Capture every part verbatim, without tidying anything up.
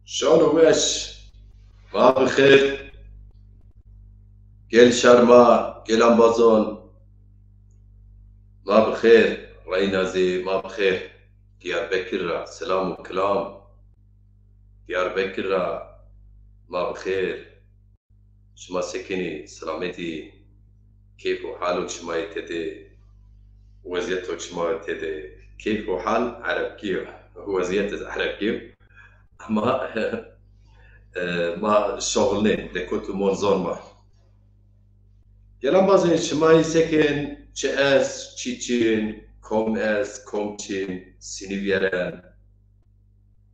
Şano weş. Ma bi xêr. Gel şar ma, gel embazon. Ma bi xêr. Reyna zî ma bi xêr. Diyarbekir ra selam û kilam. Diyarbekir ra ma bi xêr. Şima sekinî, selametî, keyf û halo şima yê tede, weziyeto şima yê tede, keyf û hal erebkî yo, weziyet ez erebkî yo. Ama, e, ma şoxilnê, dekot û mon zon ma. Gel embazên şima yê sekin, çi est, çi çin, kom est, kom çin, sinî vîyeren.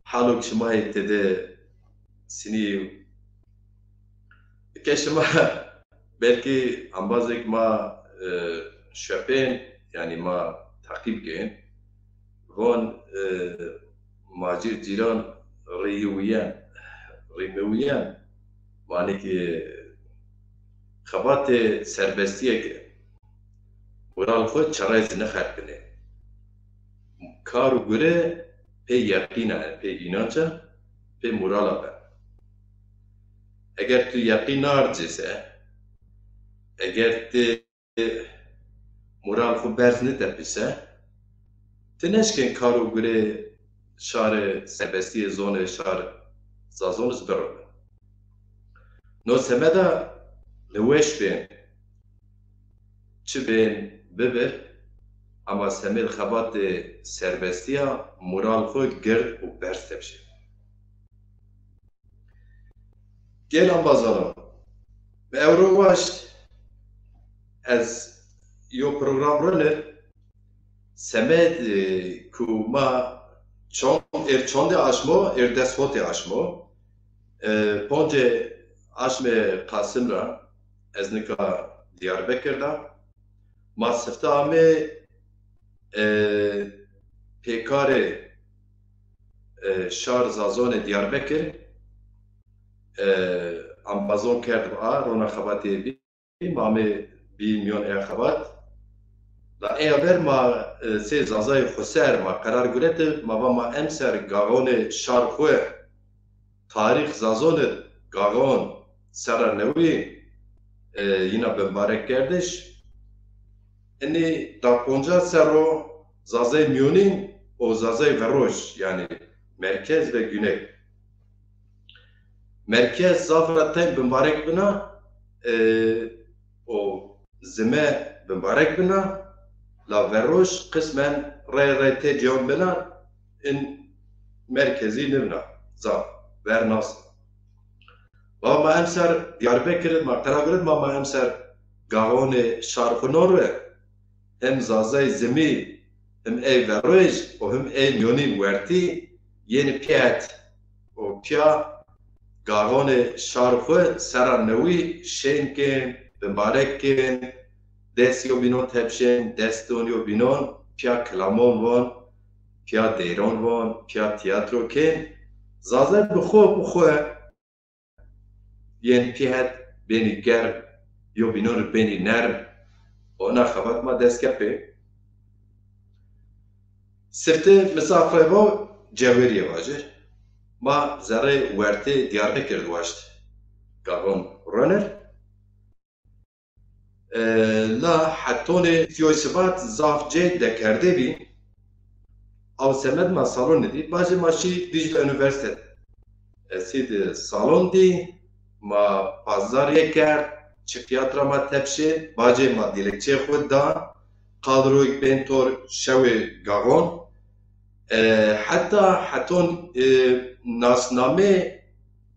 Halo şima yê tede sinî. Ke şima belkî embazêk ma, e, şepên, yanî ma teqîb kên. Von, e, macir cîran rîyî wiyen, rîmewîyen. Manê ki xebatê serbestîye ke mural xwu çerayê zî nixerpinê. Kar û gure pê yeqîna, pê înanca, pê murala ben. Eger tu yeqîn nardî se, eger ti mural xwu berz nitepî se, ti neşkên kar û gurê şarê serbestîyê zonê şar Zazon iz bironê. No semeda niweş bên, çi bên bibir, ama semêd xebatê serbestîya mural xwu gird û berz tepşê. Gel embazano, mi ewro waşt ez yo program rine, semed, e, ku ma çond, êr çondê aşmo, êr des hotê aşmo, e, poncê aşmê Qasim ra, ez nika Diyarbekir da. Ma sifte amê, e, pêkarê, e, şar Zazonê Diyarbekir, e, embazon kerd a, rona xebatê bî. Ma amê bî mîyon ê xebat. La eya ver ma, e, sey Zazayê xwu ser ma qerar gurete, ma va ma emser gaxonê şar xwu, tarîx Zazonê gaxon serra newî, e, yîna bimbarek kerdiş. Inî da poncas serro Zazayê Mîyonîn û Zazayê Veroj, yanî merkez ve güney. Merkez zaf ra teng bimbarek bina, e, û zime bimbarek bina, la Veroj qismen rey rey tê cîyan bina, in merkezî nibna, zaf ver nas. Va ma emser Diyarbekir id, ma qerar girit, ma, ma emser gaxonê şar xwu non ri. Hem Zazay Zimî, hem ey Veroj û hem ey Mîyonîn wertî yenî pîya het û pîya gaxonê şar xwu serra newî şên kên, bimbarek kên, dest yo bînon tepşên, deston yo bînon, pîya kilamon von, pîya deyron von, pîya tîyatro kên. Zazay bi xwu, bi xwu yên pîya het benî germ, yo bînon ri benî nerm. Ona xebat ma dest ke pê. Sifte misafirê vo Cewêrîye vajir. Ma zerrê wertê Diyarbekir di waşt. Gaxon ronir. E, la hetonê sîyoy Şibat zaf cê dekerde bî. Aw semed ma salonê dî. Bacê ma şî Dicle Üniversite. Ez hî di salon dî, ma pazarîye kerd, çi fîyat ra ma tepşê, bacê ma dîlekçeyê xwu da, qadroyêk bên tor şewê gaxon. E, heta heton, e, nasnamê,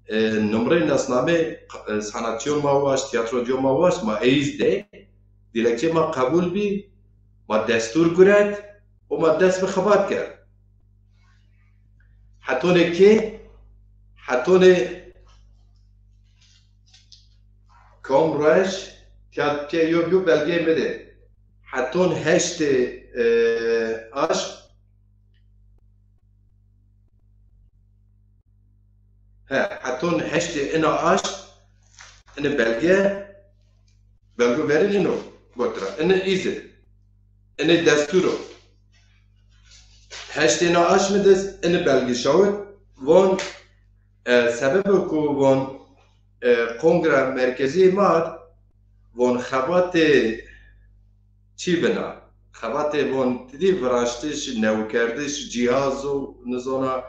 e, numrê nasnamê, e, sanatçîyon ma waşt, tîyatrocîyon ma waşt, ma ey iz de, dîlekçeyê ma qebul bî, ma destûr guret û ma dest bi xebat kerd. Hetonê kê? Hetonê kom ruej, tîya pê yo bîyo belgeyê mi de. Heton heştê, e, aşm. He, heton heştê ina aşm, ini belge, belgo verin ino, gotra. Ini îzin. Ini destûr o. Heştê ina aşmi de ini belge şawit, von, E, sebebo ku von, e, kongre merkezî ma von xebatê çî bina. Xebatê von didî viraştiş, newkerdiş, cîhaz û nizona,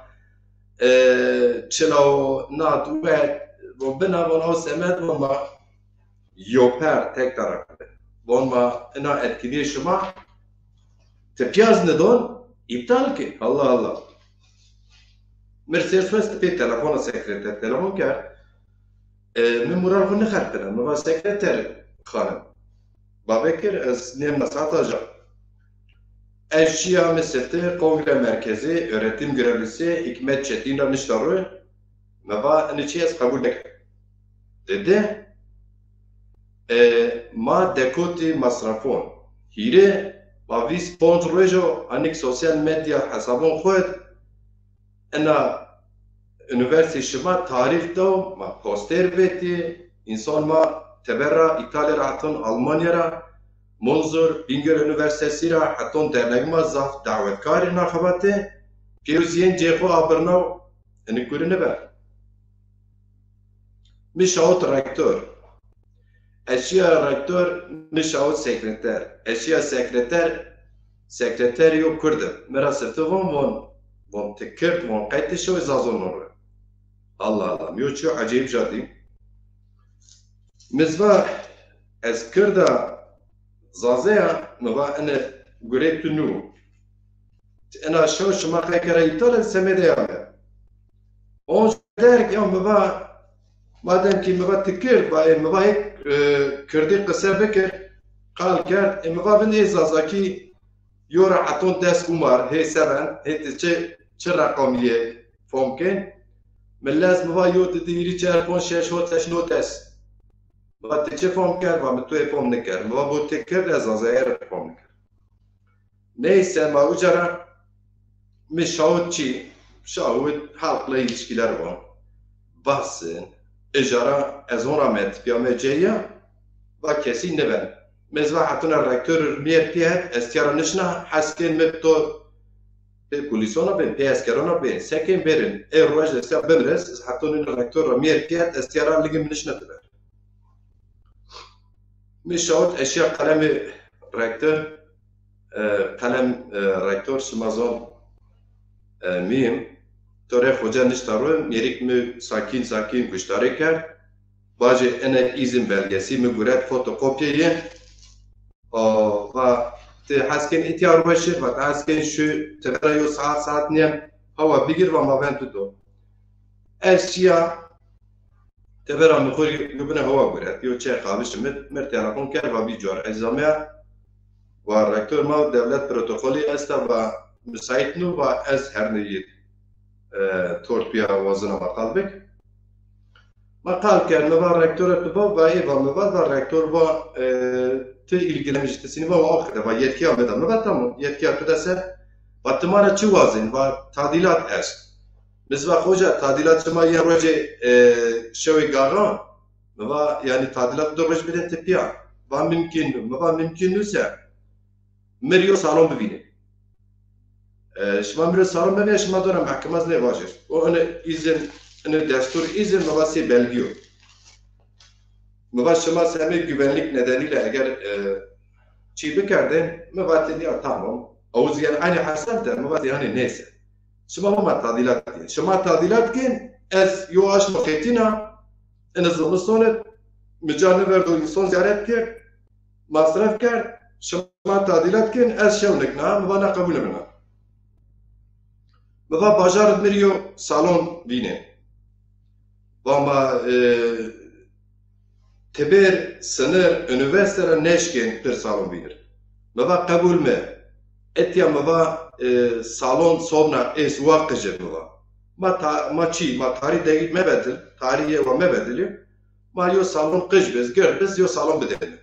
e, çila û nat û et, von bina von o semed von ma yoper tek taraf. Von ma ina etkinîyê şima ti piyaz nidon, îptal ki. Allah Allah. Mir sêr sues ti pê telefona sekreter telefon kerd. E, mi moral xwu nixerpina. Mi va sekreter xanim. Babekir, ez nêm nasata ja. Ez şiya mi sifte kongre merkezi, öğretim görevlisi Hikmet Çetin ra nişta ru. Mi va, ini çi ez qebul neke. Dedi, e, ma dekotî masrafon. Hîrê, ma vîst ponc rojo anik sosyal medya hesabon xwu id ina unîversîtê şima tarîx daw, ma poster vetî, însan ma teber ra, Îtalya ra heton Almanya ra, Munzur, Bingöl Üniversitesi ra heton dernek ma zaf dawetkar ina xebatê, pêro zî yên cê xwu abirnaw, ini kuri nibe. Mi şawit rektor. Eşiya rektor, mi şawit sekreter. Eşiya sekreter, sekreter yo kurd. Mi ra sifte von, von, von ti kird, von qey ti şewê Zazon ro. Allah Allah, mi yo çiyo ecayîb ca dî. Mi zî va, ez kirda Zaze ya, mi va ene gurê tu nû. Ena şew şima qey kera îptal e, semedê ya mi. Onca derg ya mi va, madem ki mi va ti kird, va ê mi va hê, e, kirdî qise bikir, qal kerd, ê mi va vin ê zazakî yo ra heton des umar, hê seven, hê ti çi, çi reqamî yê fom kên. Mi lez mi va yo di di hîrî çer ponc şeş hot heşt no des. Mi va ti çi fom kerd, va mi tu ê fom nikerd. Mi va bo ti kird, ez zazayê ra fom nikerd. Neyse, ma uca ra mi şawit çi? Şawit halkla ilişkiler va. Basın, icara ez on ra me tipiya me ceya, va kesî niven. Mi zî va hetuna rektor mîyer pî het, ez tiya ra nişna, hes kên mi to pê polîsona bên, pê eskerona bên, sekên bêrin. Ê roj ez tiya bimres, ez heton ina rektor ra mîyer pî het, ez tiya ra ligê mi nişna tiber. Mi şawit eşya qelemê rektor, e, qelem, e, rektor şima zon, e, mîyim. Torê xoca nişta ro, mêrik mi sakîn sakîn guştarê kerd. Bacê ene îzin belgesi mi guret fotokopyeyê. O, va, ti hes kên îtya ro şi, va, ti hes kên şu, ti vera yo saat, saat nîyem, hawa bigir, va ma ven tu do. Ez şiya, tebera mi xo yo bine hawa guret. Yo çay qavişi mi, mir telefon kerd, va bî cor. Ez amya, va rektor ma dewlet protokolî esta, va müsait nû, va ez hernê yê, e, torpîya wazina ma qal bik. Ma qal kerd, mi va rektor tu va, va ê va mi va, va rektor va, e, ti ilgilenmiş, ti sinî va, va axirde, va yetkiya mi da. Mi va tamam, yetkiya tu da se, va ti ma ra çi wazên, va tadîlat est. Mi zî va xoca, tadîlat şima yên rojê, e, şewê gaxa? Mi va, yanî tadîlat du roj bide tepîya. Va mimkîn nû. Mi va mimkîn nû se, mi rê yo salon bivînê. E, şima mi rê salon bivînê, şima dona mehkema zî nêvajêr. O ene îzin, ene destûr îzin, mi va sê belgî yo. Mi va şima semê güvenlik nedeniyle eger, e, çî bikerdên, mi vatên ya tamam. Ew zî yanî eynî hesab de, mi vatên yanî neyse. Şima hema tadîlat kên. Şima tadîlat kên, ez yo aşma qetîna, ene zimistonê, mi ca niverdo însan ziyaret kerd, masraf kerd, şima tadîlat kên, ez şew nikna, mi va na qebûl nibina. Mi va bajar mi rê yo salon vînê. Va ma, e, tebêr, sinir, unîversîte ra neşkên pir salon vînir. Mi va qebûl mi. Etya mi va, e, salon sobna ês wa qijir mi va. Ma ta-, ma çî, ma tarî degî mebedil, tarî yê wa mebedilî. Ma yo salon qij biz, gird biz, yo salon bidê mi.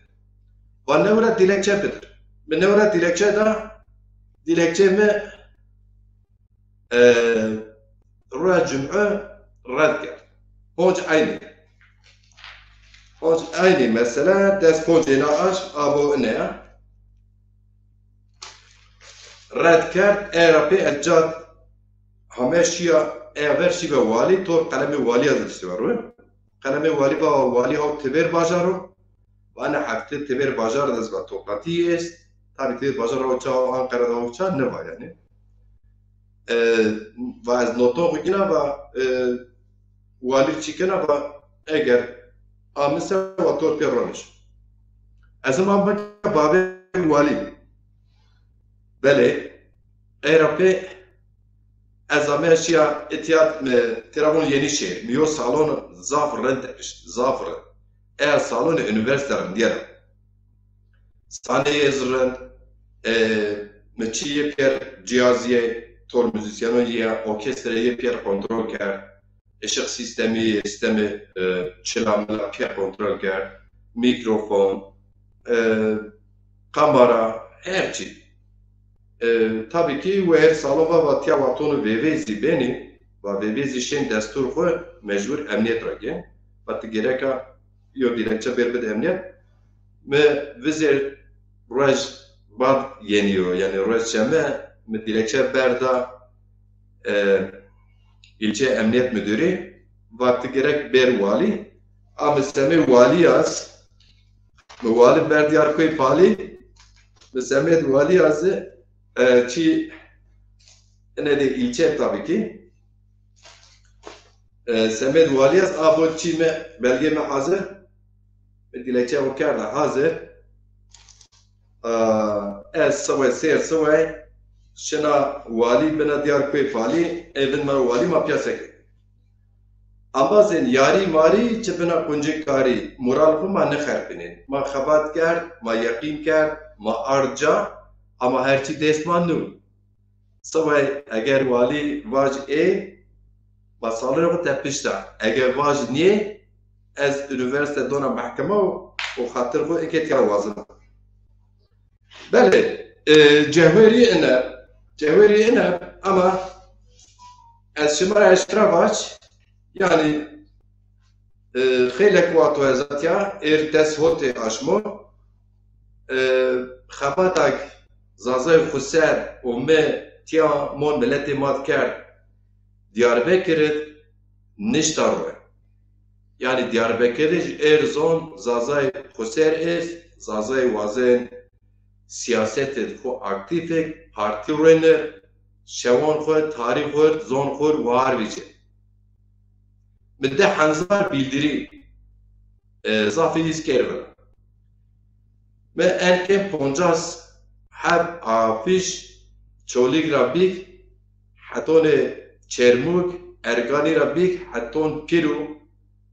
Va newra dilekçe bidir. Mi newra dilekçe da, dilekçe mi, e, roja cum'e red kerd. Ponc eynî. Ponc eynî mesela, des ponc êna aş, abo ine ya. Red kerd, era pê ez cad hame şiya, eya ver şî ve walî, tor qelemê walîya zî diştî ver ro. Qelemê walî va, walî haw têbêr bajar o. Va ena hefte têbêr bajar de zî va toplantî est. Tabî têbêr bajar haw ça, Anqara de haw ça, nêva yanî. E, va ez noton xwu gina va, e, walî çî kena va eger amise wa tor pê ronişo. Ez hema bike bavê walî. Belê, ey ra pê ez ame şiya îtya, mi têra von Yenîşehîr. Mi yo salon zaf rind tepişt, zaf rind. Eya salonê unîversîte rindîye ra. Sahneyê zî rind, e, mi çî yê pîyer cîyazîyê, tor muzîsyenon yê, orkestre yê pîyer kontrol kerd. Işıq sîstemî, sîstemê, e, çila mila pîyer kontrol kerd. Mîkrofon, e, kamera, her çî. E, tabî kî wer salon va, va tîya wa tono vêvê zî benî, va vêvê zî şên destûr xwu mecbur emnîyet ra gên. Va ti gereka yo dîlekçe bêr bid emnîyet. Mi vizêr ruej bad yenî yo, yanî ruej çeme mi dîlekçe berda, e, îlçe emnîyet mudîrî, va ti gerek bêr walî. A mi semê walî ya zî, mi walî berd Diyarkoyê Palî, mi semêd walî ya zî, e, çî ine de îlçe tabî kî. E, semêd walî ya zî, a bo çî mi, belgê mi hazir, mi dîlekçe xwu kerda hazir. E, ez siway, sêr siway, şina walî bina Diyarkoyê Palî, ê vin ma walî ma pîya seke. Embazên yarî marî çi bina quncik karî, moral xwu ma nixerpînên. Ma xebat kerd, ma yeqîn kerd, ma ard ca, ama her çî dest ma nû. Sibay eger walî vaj ê, ma salonê xwu tepişta. Eger vaj nîyê, ez unîversîte dona mehkeme û, û xatir xwu eke tîya wazima. Belê, e, cewherî ine, cewherî ine, ama ez şima ra eşkera vac, yanî, e, xeylek wato ez atya, êr des hotê aşmo, e, xebatak Zazayê Xuser û mi tîya mon miletê ma kerd Diyarbekir id nişta ro. Yanî Diyarbekir de jî êr zon Zazayê Xuser est, Zazayê wazên sîyasetê xwu aktîf ê, partî ruênir, şewan xwu, tarîx xwu, zon xwu war vîcê. Mi di hezar bîldirî, e, zafî îz kerd vila. Mi en kêm poncas heb afîş Çolîg ra bîg, hetonê Çermûg, Erganî ra bîg, heton Pîrû,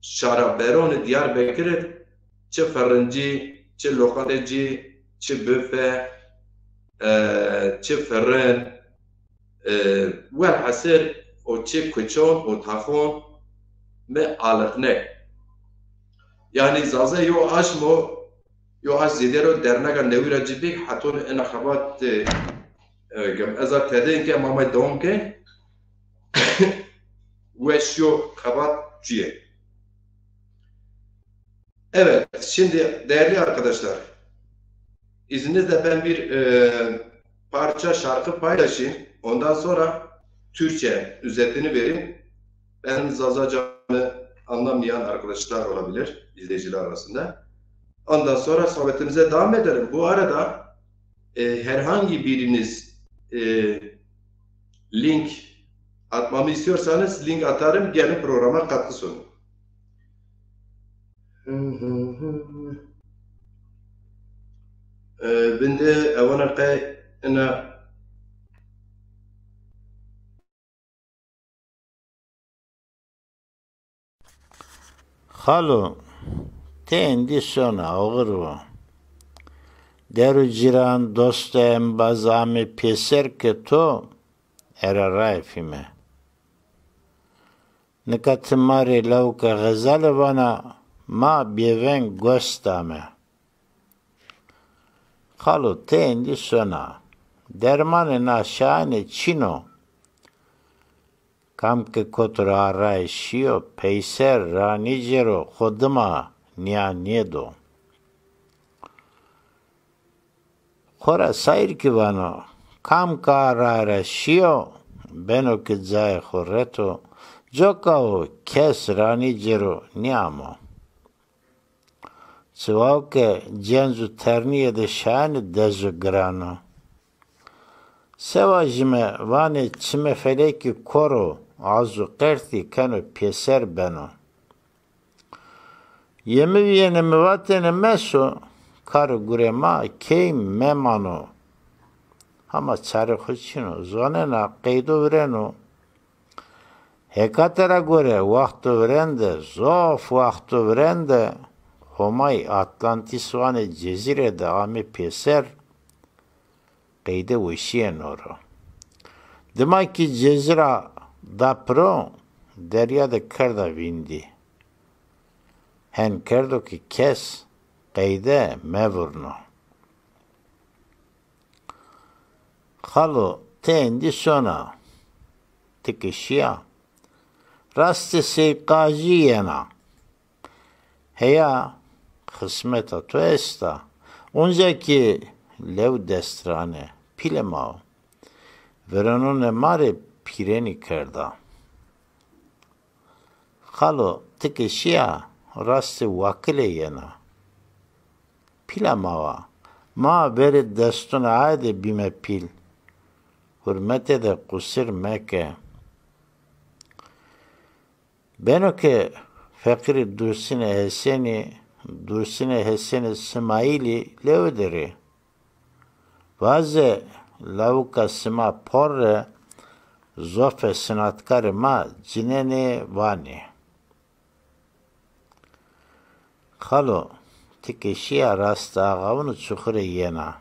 şaraberonê Diyarbekir id, çi firincî, çi loqatecî, çi bife, e, çi firin, e, welhasil o çi kuçon, o taxon mi aliqne. Yanî Zaza yo aşmo, yo aş zêde ro dernega newî ra ci bîg, heton ena xebat, e, e, gem eza tede inke mamay dewam ke. Weş yo xebat cuye. Evet, şimdi değerli arkadaşlar, izninizle ben bir, e, parça şarkı paylaşayım. Ondan sonra Türkçe özetini vereyim. Benim Zazacamı anlamayan arkadaşlar olabilir izleyiciler arasında. Ondan sonra sohbetimize devam edelim. Bu arada, e, herhangi biriniz, e, link atmamı istiyorsanız link atarım. Gelin programa katkı sunun. E, binde evana qey ina. Xalo, ti êndî sona, oxir o. Der û cîran, dost û embaz amê pêser ke to era raye fîme. Nika ti ma rê lawika xezale vana, ma bêveng gost dame. Xalo, ti êndî sona. Dermanê na şayanê çin o. Kam ke kot ra raye şîyo, peyser ranîcêro xo dima nîya nêdo. Xora sayîr kî vano, kam ke a raye ra şîyo, beno ke cayê xo reto, Coka o kes ranî ci ro nîyamo. Çiwao ke cenc û ternîye de şayenê dez û giran o. Se vajîme, vanê çimê felekî kor o, az û qertî keno pêser beno. Yê mi vîyêne mi vatêne meso, kar û gurê ma key memano. Hama çarê xo çin o, zonena qeydo vireno. Hekate ra gore, waxto virende, zof waxto virende, Homayî Atlantîs vanê cezîre de amê pêser, qeyde weşîyeno ro. Dima kî cezîra da piro, derya de kerda vîndî. Hen kerdo ke kes qeyde mevurno. Xalo, ti êndî sona, ti ke şîya, rastê Sey Qajî yena. Heya, xismeta to esta. Onca kî lew dest ra anê, pîlê ma o. Virenonê ma rê pîrenî kerda. Xalo, ti ke şîya, rastê Wakilê yena. Pîla ma wa, ma verê destunê aye de bîme pîl. Hurmetê de qusir meke. Beno ke feqîrê Dursinê Hesenî, Dursinê Hesenî Simayîlî lewe der ê. Vaze lawika sima porre, zofê sinatkarê ma cinenê vanê. Xalo, ti ke şîya, rastê axawunê Çuxurê yena.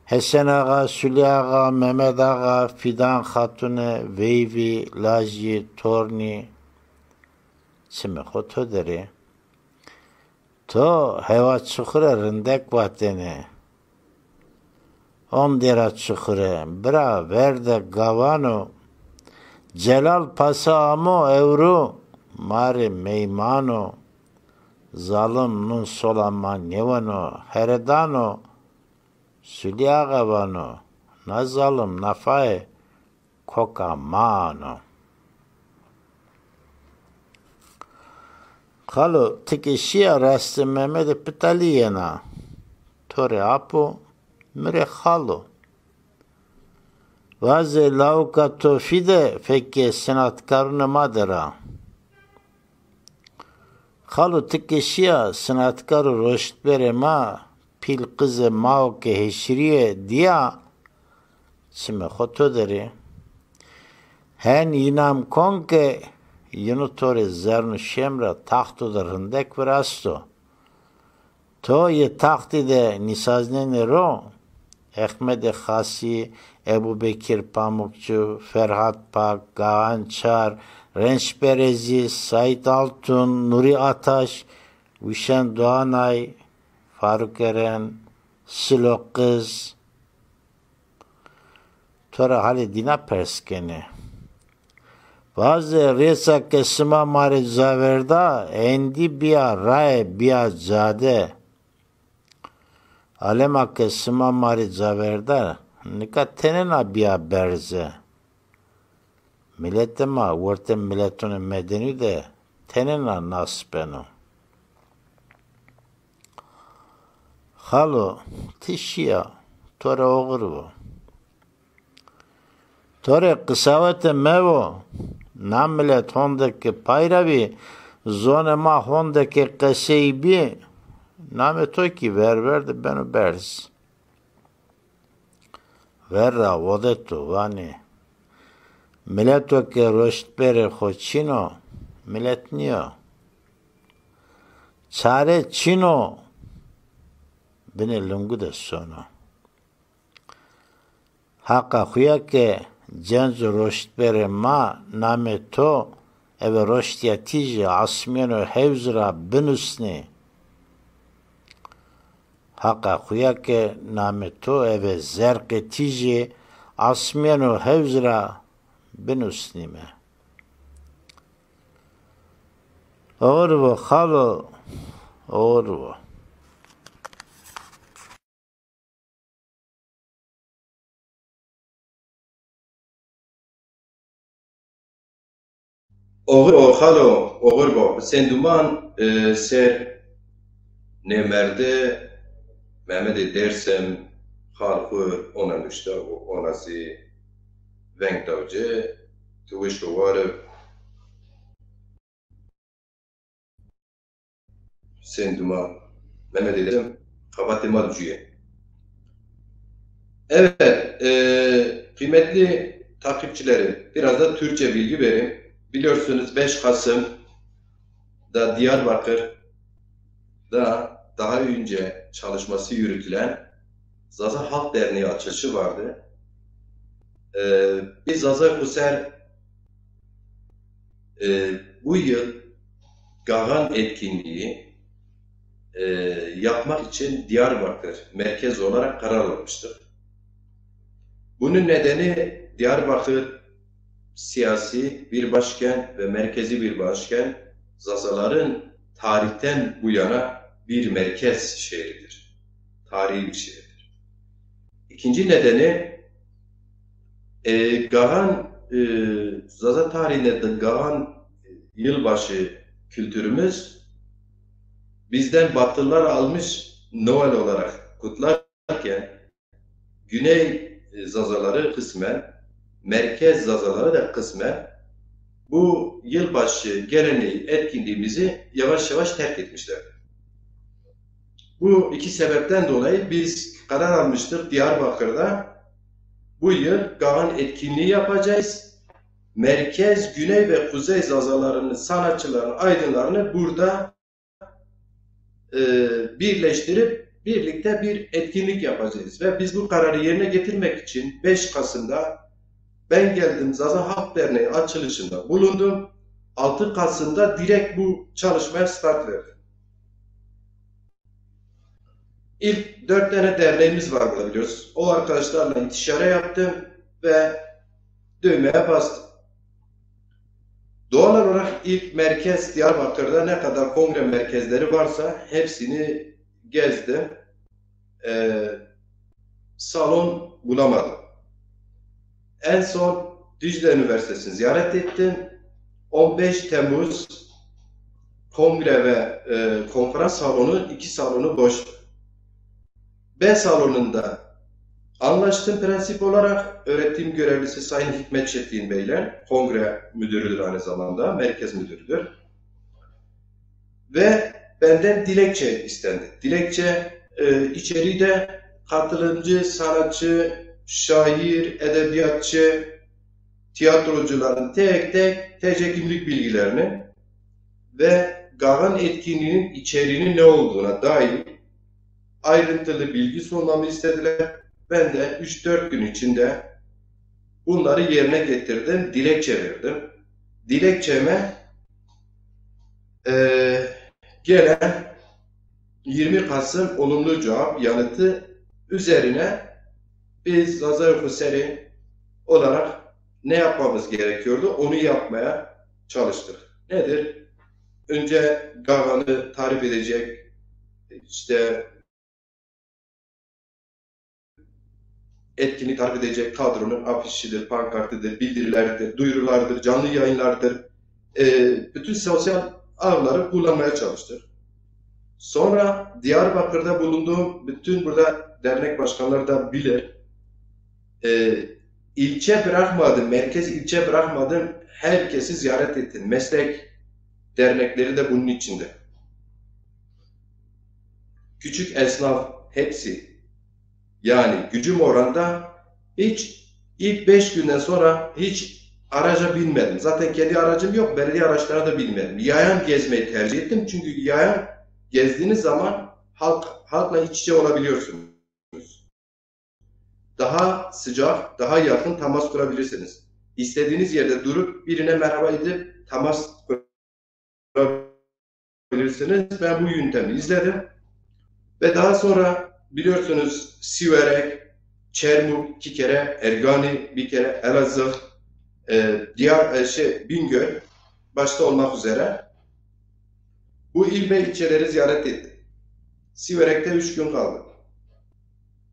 Hesen Axa, Sulî Axa, Memed Axa, Fîdan Xatune, veyvî, lajî, tornî, çimê xo to der ê. To hewa Çuxure rindek vatêne. Ondê ra Çuxure, bira, ver de gavan o. Celal Pasa amo ewro, ma rê meyman o. Zalim nun sola ma nêweno, heredan o. Sulî Axa vano, na zalim nafayê koka ma ano. Xalo, ti ke şîya, rastê Memedê Pitalî yena. To rê apo, mi rê xalo. Vaze lawika to fî de fekê sinatkarunê ma der a. Xalo, ti ke şîya, sinatkar û roştberê ma, pîl qizê ma o ke heşirîye dîya, çimê xo to der ê. Hen yînam kon ke yînu to rê zern û şem ra taxto de rindek virasto. To yê taxtî de nîsaznenê ro, Ehmedê Xasî, Ebubekir Pamukçu, Ferhat Pak, Gaxan Çar, Rençber Ezîz, Saîd Altun, Nurî Ataş, Wişen Doğanay, Faruk Eren, Silo Qiz, to ra halê dîna pers kenê. Vaze rêsa ke sima ma rê caverda, êndî bîya raye, bîya cade. Alema ke sima ma rê caverda, nika tenêna bîya berze. Miletê ma wertê miletunê medenî de tenêna nas beno. Xalo, ti şîya, to rê oxir vo. To rê qisawete mevo. Na milet honde ke pay ra bî, zonê ma honde ke qesey bî, namê to kî ver ver de beno berz. Ver ra vodeto, vanê: Mileto ke roştberê xo çin o, milet nîyo. Çare çin o, binê lingu de sono. Haqa xo ya ke cenc û roştberê ma namê to eve roştîya tîjî asmîyen û hewz ra binusnê. Haqa xo ya ke namê to eve zerqê tîjî asmîyen û hewz ra binusnîme. Oxir vo xalo, oxir vo. Oxir bo xalo, oxir bo. Sênduman, e, ser nêmerde Mehmedê Dêrsim xal xwu ona nuşta û ona zî veng daw ci. Tu wişko war ib. Sênduman, Mehmedê Dêrsim, xebatê ma di cuye. Evet, e, kıymetli takipçilerim, biraz da Türkçe bilgi vereyim. Biliyorsunuz, beş Kasım'da Diyarbakır'da daha önce çalışması yürütülen Zaza Halk Derneği açılışı vardı. E, biz Zaza Huser, e, bu yıl Gagan etkinliği, e, yapmak için Diyarbakır merkez olarak karar almıştık. Bunun nedeni Diyarbakır siyasi bir başkent ve merkezi bir başkent, Zazaların tarihten bu yana bir merkez şehridir. Tarihi bir şehirdir. İkinci nedeni, e, Gagan, e, Zaza tarihinde de Gagan yılbaşı kültürümüz bizden Batılılar almış Noel olarak kutlarken Güney, e, Zazaları kısmen, Merkez Zazaları da kısmen bu yılbaşı geleneği, etkinliğimizi yavaş yavaş terk etmişlerdi. Bu iki sebepten dolayı biz karar almıştık Diyarbakır'da bu yıl Gagan etkinliği yapacağız. Merkez, Güney ve Kuzey Zazalarının sanatçılarını, aydınlarını burada, e, birleştirip birlikte bir etkinlik yapacağız. Ve biz bu kararı yerine getirmek için beş Kasım'da ben geldim, Zaza Halk Derneği açılışında bulundum. Altı Kasım'da direkt bu çalışmaya start verdim. İlk dört tane derneğimiz var burada, biliyorsunuz. O arkadaşlarla istişare yaptım ve düğmeye bastım. Doğal olarak ilk merkez Diyarbakır'da ne kadar kongre merkezleri varsa hepsini gezdim. Ee, salon bulamadım. En son Dicle Üniversitesi'ni ziyaret ettim. On beş Temmuz kongre ve, e, konferans salonu, iki salonu boş. B salonunda anlaştım prensip olarak. Öğretim görevlisi Sayın Hikmet Çetin Bey'le, kongre müdürüdür aynı zamanda, merkez müdürüdür. Ve benden dilekçe istendi. Dilekçe, e, içeride katılımcı, sanatçı, şair, edebiyatçı, tiyatrocuların tek tek T C kimlik bilgilerini ve Gagan etkinliğinin içeriğinin ne olduğuna dair ayrıntılı bilgi sunmamı istediler. Ben de üç dört gün içinde bunları yerine getirdim, dilekçe verdim. Dilekçeme, e, gelen yirmi Kasım olumlu cevap yanıtı üzerine biz Zaza Huseri olarak ne yapmamız gerekiyordu, onu yapmaya çalıştık. Nedir? Önce Gagan'ı tarif edecek, işte etkinliği tarif edecek kadronun afişidir, pankartıdır, bildirileridir, duyurulardır, canlı yayınlardır. E, bütün sosyal ağları kullanmaya çalıştık. Sonra Diyarbakır'da bulunduğum bütün burada dernek başkanları da bilir. E, ilçe bırakmadım, merkez ilçe bırakmadım. Herkesi ziyaret ettim. Meslek dernekleri de bunun içinde. Küçük esnaf hepsi. Yani gücüm oranda hiç, ilk beş günden sonra hiç araca binmedim. Zaten kendi aracım yok, belediye araçlarına da binmedim. Yayan gezmeyi tercih ettim. Çünkü yayan gezdiğiniz zaman halk, halkla iç içe olabiliyorsunuz. Daha sıcak, daha yakın temas kurabilirsiniz. İstediğiniz yerde durup birine merhaba edip temas kurabilirsiniz. Ben bu yöntemi izledim. Ve daha sonra biliyorsunuz Siverek, Çermuk iki kere, Ergani bir kere, Elazığ, e, Diyar, e, şey, Bingöl başta olmak üzere bu il ve ilçeleri ziyaret ettim. Siverek'te üç gün kaldım.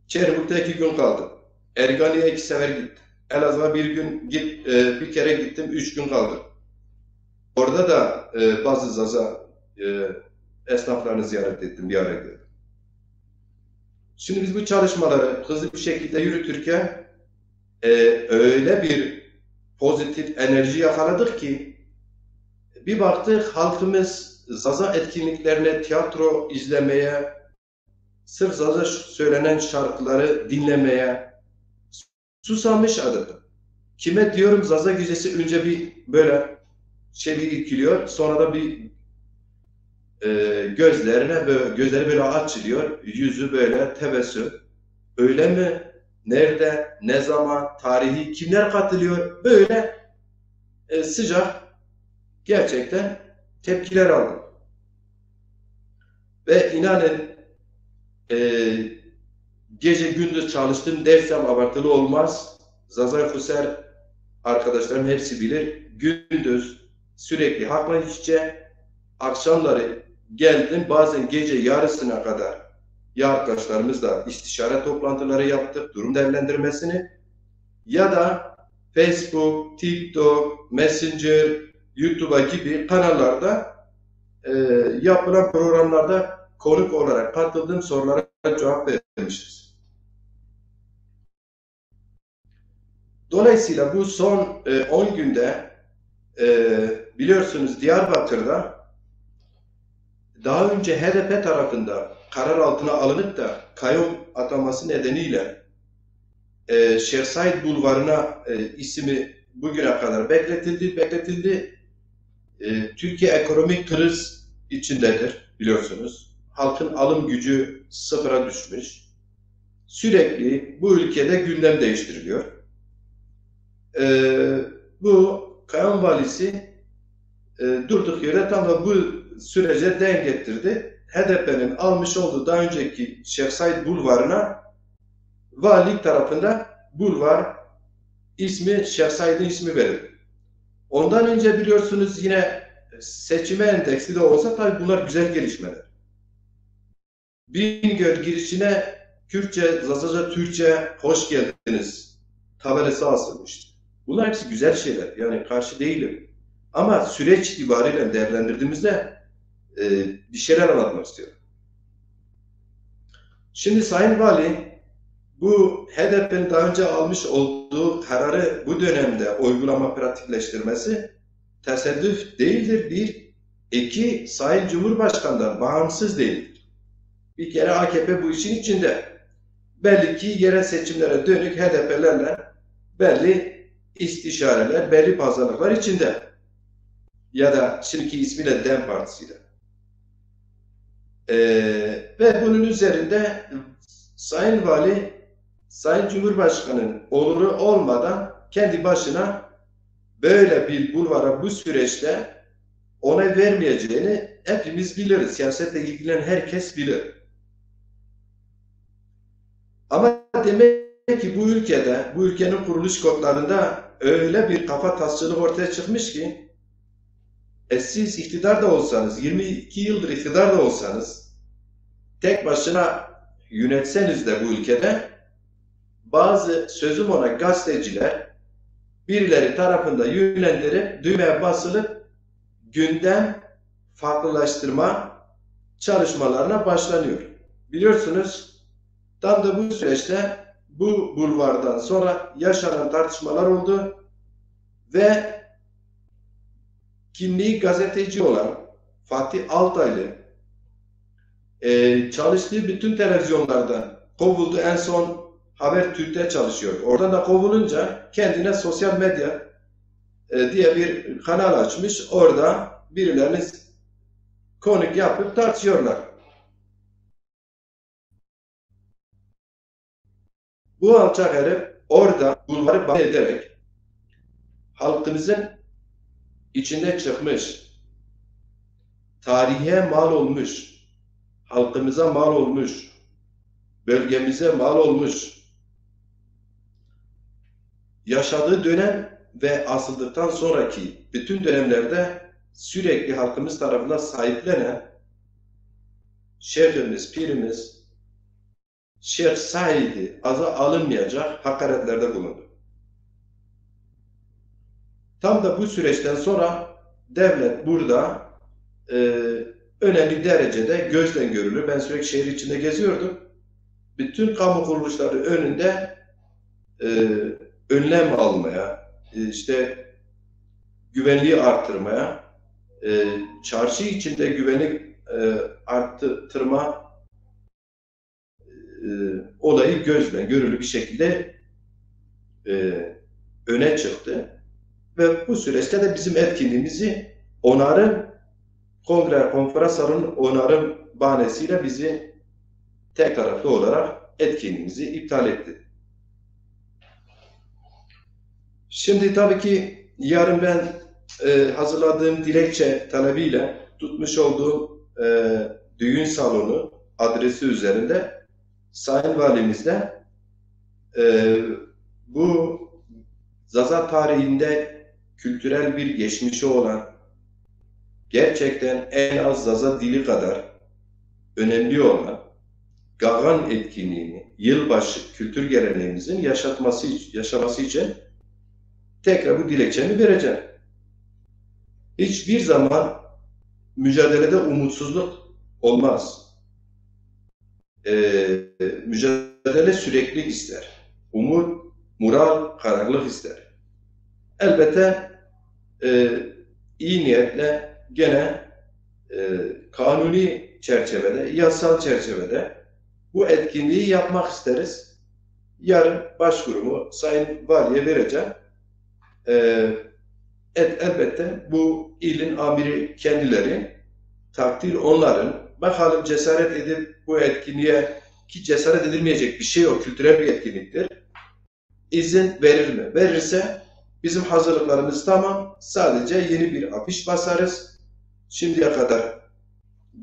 Çermuk'ta iki gün kaldım. Ergani'ye iki sefer gittim. Elazığ'a bir gün git, e, bir kere gittim, üç gün kaldım. Orada da e, bazı Zaza e, esnaflarını ziyaret ettim, bir araya geldim. Şimdi biz bu çalışmaları hızlı bir şekilde yürütürken e, öyle bir pozitif enerji yakaladık ki bir baktık halkımız Zaza etkinliklerine, tiyatro izlemeye, sırf Zaza söylenen şarkıları dinlemeye susamış adeta. Kime diyorum Zaza gecesi önce bir böyle şey bir irkiliyor, sonra da bir e, gözlerine böyle, gözleri böyle açılıyor, yüzü böyle tebessüm. Öyle mi? Nerede? Ne zaman? Tarihi kimler katılıyor? Böyle e, sıcak gerçekten tepkiler aldım. Ve inanın e, gece gündüz çalıştım dersem abartılı olmaz. Zazay Huser arkadaşlarım hepsi bilir. Gündüz sürekli halkla iç içe. Akşamları geldim bazen gece yarısına kadar ya arkadaşlarımızla istişare toplantıları yaptık, durum değerlendirmesini ya da Facebook, TikTok, Messenger, YouTube'a gibi kanallarda e, yapılan programlarda konuk olarak katıldığım sorulara cevap vermişiz. Dolayısıyla bu son e, on günde e, biliyorsunuz Diyarbakır'da daha önce H D P tarafında karar altına alınıp da kayyum ataması nedeniyle e, Şeyh Said Bulvarı'na e, ismi bugüne kadar bekletildi, bekletildi. E, Türkiye ekonomik kriz içindedir biliyorsunuz. Halkın alım gücü sıfıra düşmüş. Sürekli bu ülkede gündem değiştiriliyor. E, bu kayyum valisi e, durduk yere tam da bu sürece denk getirdi. H D P'nin almış olduğu daha önceki Şeyh Said Bulvarı'na valilik tarafında bulvar ismi, Şeyh Said'in ismi verildi. Ondan önce biliyorsunuz yine seçime endeksli de olsa tabii bunlar güzel gelişmeler. Bingöl girişine Kürtçe, Zazaca, Türkçe hoş geldiniz tabelası asılmıştı. Bunlar hepsi güzel şeyler. Yani karşı değilim. Ama süreç itibariyle değerlendirdiğimizde e, bir şeyler anlatmak istiyorum. Şimdi Sayın Vali bu H D P'nin daha önce almış olduğu kararı bu dönemde uygulama pratikleştirmesi tesadüf değildir bir. İki, Sayın Cumhurbaşkanı'ndan bağımsız değildir. Bir kere A K P bu işin içinde. Belli ki yerel seçimlere dönük H D P'lerle belli istişareler, belli pazarlıklar içinde. Ya da şimdiki ismiyle DEM Partisi'yle. Ee, ve bunun üzerinde Sayın Vali, Sayın Cumhurbaşkanı'nın oluru olmadan kendi başına böyle bir bulvara bu süreçte onay vermeyeceğini hepimiz biliriz. Siyasetle ilgilenen herkes bilir. Ama demek ki bu ülkede, bu ülkenin kuruluş kodlarında öyle bir kafa tasçılığı ortaya çıkmış ki, e, siz iktidar da olsanız, yirmi iki yıldır iktidar da olsanız, tek başına yönetseniz de bu ülkede bazı sözüm ona gazeteciler birileri tarafından yönlendirip düğmeye basılıp gündem farklılaştırma çalışmalarına başlanıyor. Biliyorsunuz, tam da bu süreçte bu bulvardan sonra yaşanan tartışmalar oldu ve kimliği gazeteci olan Fatih Altaylı e, çalıştığı bütün televizyonlardan kovuldu. En son Habertürk'te çalışıyordu. Oradan da kovulunca kendine sosyal medya e, diye bir kanal açmış. Orada birilerini konuk yapıp tartışıyorlar. Bu alçak herif orada bulvarı bahane ederek halkımızın içinde çıkmış, tarihe mal olmuş, halkımıza mal olmuş, bölgemize mal olmuş, yaşadığı dönem ve asıldıktan sonraki bütün dönemlerde sürekli halkımız tarafından sahiplenen şehimiz, pirimiz, Şeyh Said'i aza alınmayacak hakaretlerde bulundu. Tam da bu süreçten sonra devlet burada e, önemli derecede gözden görülür. Ben sürekli şehir içinde geziyordum. Bütün kamu kuruluşları önünde e, önlem almaya, e, işte güvenliği arttırmaya, e, çarşı içinde güvenlik e, arttırma e, olayı gözle görülür bir şekilde e, öne çıktı. Ve bu süreçte de bizim etkinliğimizi onarım, kongre konferans salonu onarım bahanesiyle bizi tek taraflı olarak etkinliğimizi iptal etti. Şimdi tabii ki yarın ben e, hazırladığım dilekçe talebiyle tutmuş olduğum e, düğün salonu adresi üzerinde Sayın Valimizle e, bu Zaza tarihinde kültürel bir geçmişi olan, gerçekten en az Zaza dili kadar önemli olan Gagan etkinliğini, yılbaşı kültür geleneğimizin yaşatması, yaşaması için tekrar bu dilekçemi vereceğim. Hiçbir zaman mücadelede umutsuzluk olmaz. E, mücadele sürekli ister. Umut, moral, kararlılık ister. Elbette e, iyi niyetle gene e, kanuni çerçevede, yasal çerçevede bu etkinliği yapmak isteriz. Yarın başvurumu Sayın Valiye vereceğim. E, et, elbette bu ilin amiri kendileri, takdir onların. Bakalım cesaret edip bu etkinliğe, ki cesaret edilmeyecek bir şey yok, kültürel bir etkinliktir. İzin verir mi? Verirse bizim hazırlıklarımız tamam. Sadece yeni bir afiş basarız. Şimdiye kadar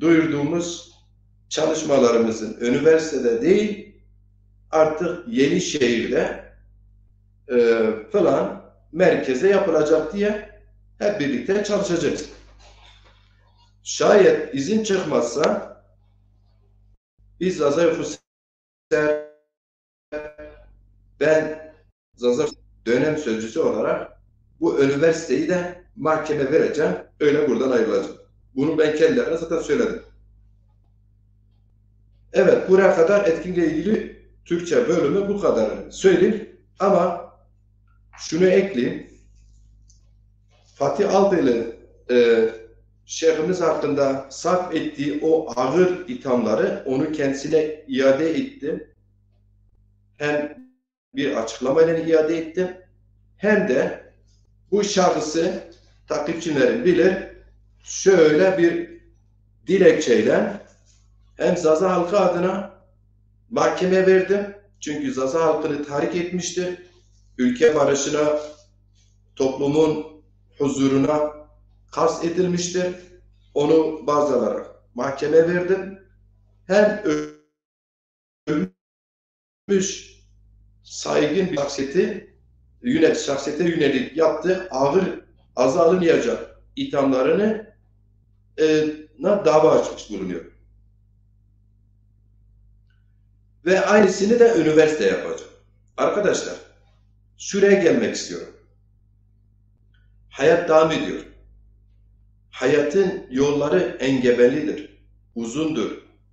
duyurduğumuz çalışmalarımızın üniversitede değil, artık Yenişehir'de e, falan merkeze yapılacak diye hep birlikte çalışacağız. Şayet izin çıkmazsa biz Zaza Ofisi ben Zaza dönem sözcüsü olarak bu üniversiteyi de mahkeme vereceğim. Öyle buradan ayrılacağım. Bunu ben kendilerine zaten söyledim. Evet, buraya kadar etkinliğe ilgili Türkçe bölümü bu kadar söyleyeyim. Ama şunu ekleyeyim. Fatih Altaylı e, Şeyhimiz hakkında sarf ettiği o ağır ithamları onu kendisine iade ettim. Hem bir açıklamayla iade ettim hem de bu şahısı takipçilerim bilir şöyle bir dilekçeyle hem Zaza halkı adına mahkemeye verdim. Çünkü Zaza halkını tahrik etmiştir. Ülke barışına, toplumun huzuruna kast edilmiştir. Onu baz alarak mahkemeye verdim. Hem ölmüş saygın bir şahsiyeti, yönet şahsiyete yönelik yaptığı ağır, aza alınmayacak ithamlarını e, na dava açmış bulunuyor. Ve aynısını da üniversite yapacak. Arkadaşlar, şuraya gelmek istiyorum. Hayat devam ediyor. Hayatın yolları engebelidir, uzundur,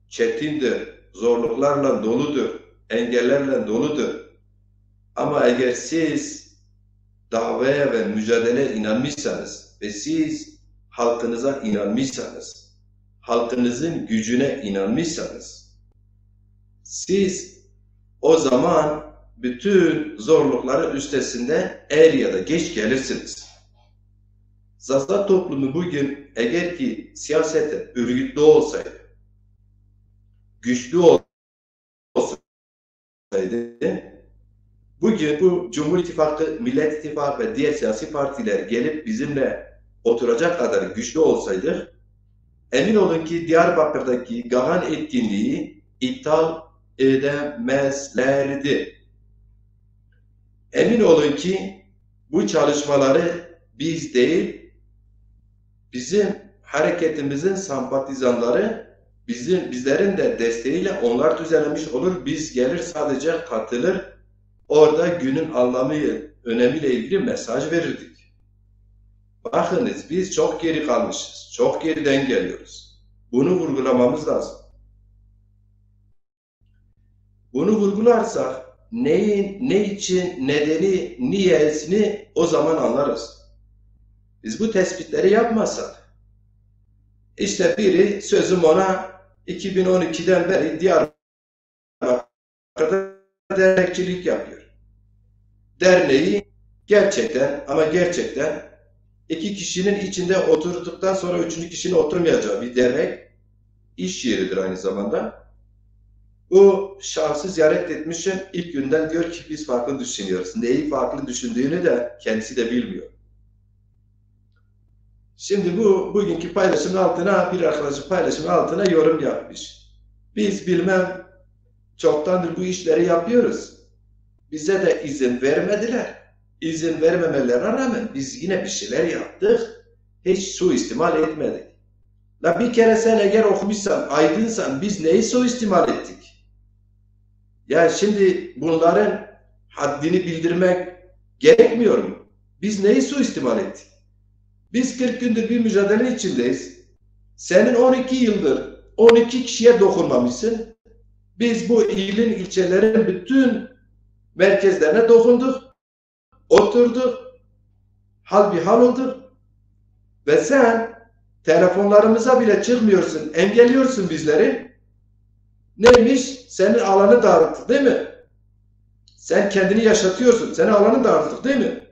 çetindir, zorluklarla doludur, engellerle doludur. Ama eğer siz davaya ve mücadeleye inanmışsanız ve siz halkınıza inanmışsanız, halkınızın gücüne inanmışsanız, siz o zaman bütün zorlukları üstesinden er ya da geç gelirsiniz. Zaza toplumu bugün eğer ki siyasete örgütlü olsaydı, güçlü olsaydı, bugün bu Cumhur İttifakı, Millet İttifakı ve diğer siyasi partiler gelip bizimle oturacak kadar güçlü olsaydı, emin olun ki Diyarbakır'daki Gagan etkinliği iptal edemezlerdi. Emin olun ki bu çalışmaları biz değil, bizim hareketimizin sempatizanları, bizim bizlerin de desteğiyle onlar düzenlemiş olur. Biz gelir sadece katılır, orada günün anlamı, önemiyle ilgili mesaj verirdik. Bakınız, biz çok geri kalmışız, çok geriden geliyoruz. Bunu vurgulamamız lazım. Bunu vurgularsak neyin, ne için, nedeni, niyesini o zaman anlarız. Biz bu tespitleri yapmasak, işte biri sözüm ona iki bin on ikiden beri Diyarbakır'da dernekçilik yapıyor. Derneği gerçekten ama gerçekten iki kişinin içinde oturduktan sonra üçüncü kişinin oturmayacağı bir dernek, iş yeridir aynı zamanda. Bu şahsı ziyaret etmişim. İlk günden diyor ki biz farklı düşünüyoruz. Neyi farklı düşündüğünü de kendisi de bilmiyor. Şimdi bu bugünkü paylaşımın altına, bir arkadaşın paylaşımın altına yorum yapmış. Biz bilmem çoktandır bu işleri yapıyoruz. Bize de izin vermediler. İzin vermemelerine rağmen biz yine bir şeyler yaptık. Hiç suistimal etmedik. La bir kere sen eğer okumuşsan, aydınsan biz neyi suistimal ettik? Ya şimdi bunların haddini bildirmek gerekmiyor mu? Biz neyi suistimal ettik? Biz kırk gündür bir mücadelenin içindeyiz. Senin on iki yıldır on iki kişiye dokunmamışsın. Biz bu ilin, ilçelerin bütün merkezlerine dokunduk. Oturduk. Hal bir hal olduk. Ve sen telefonlarımıza bile çıkmıyorsun, engelliyorsun bizleri. Neymiş? Senin alanı daralttık, değil mi? Sen kendini yaşatıyorsun. Senin alanı daralttık, değil mi?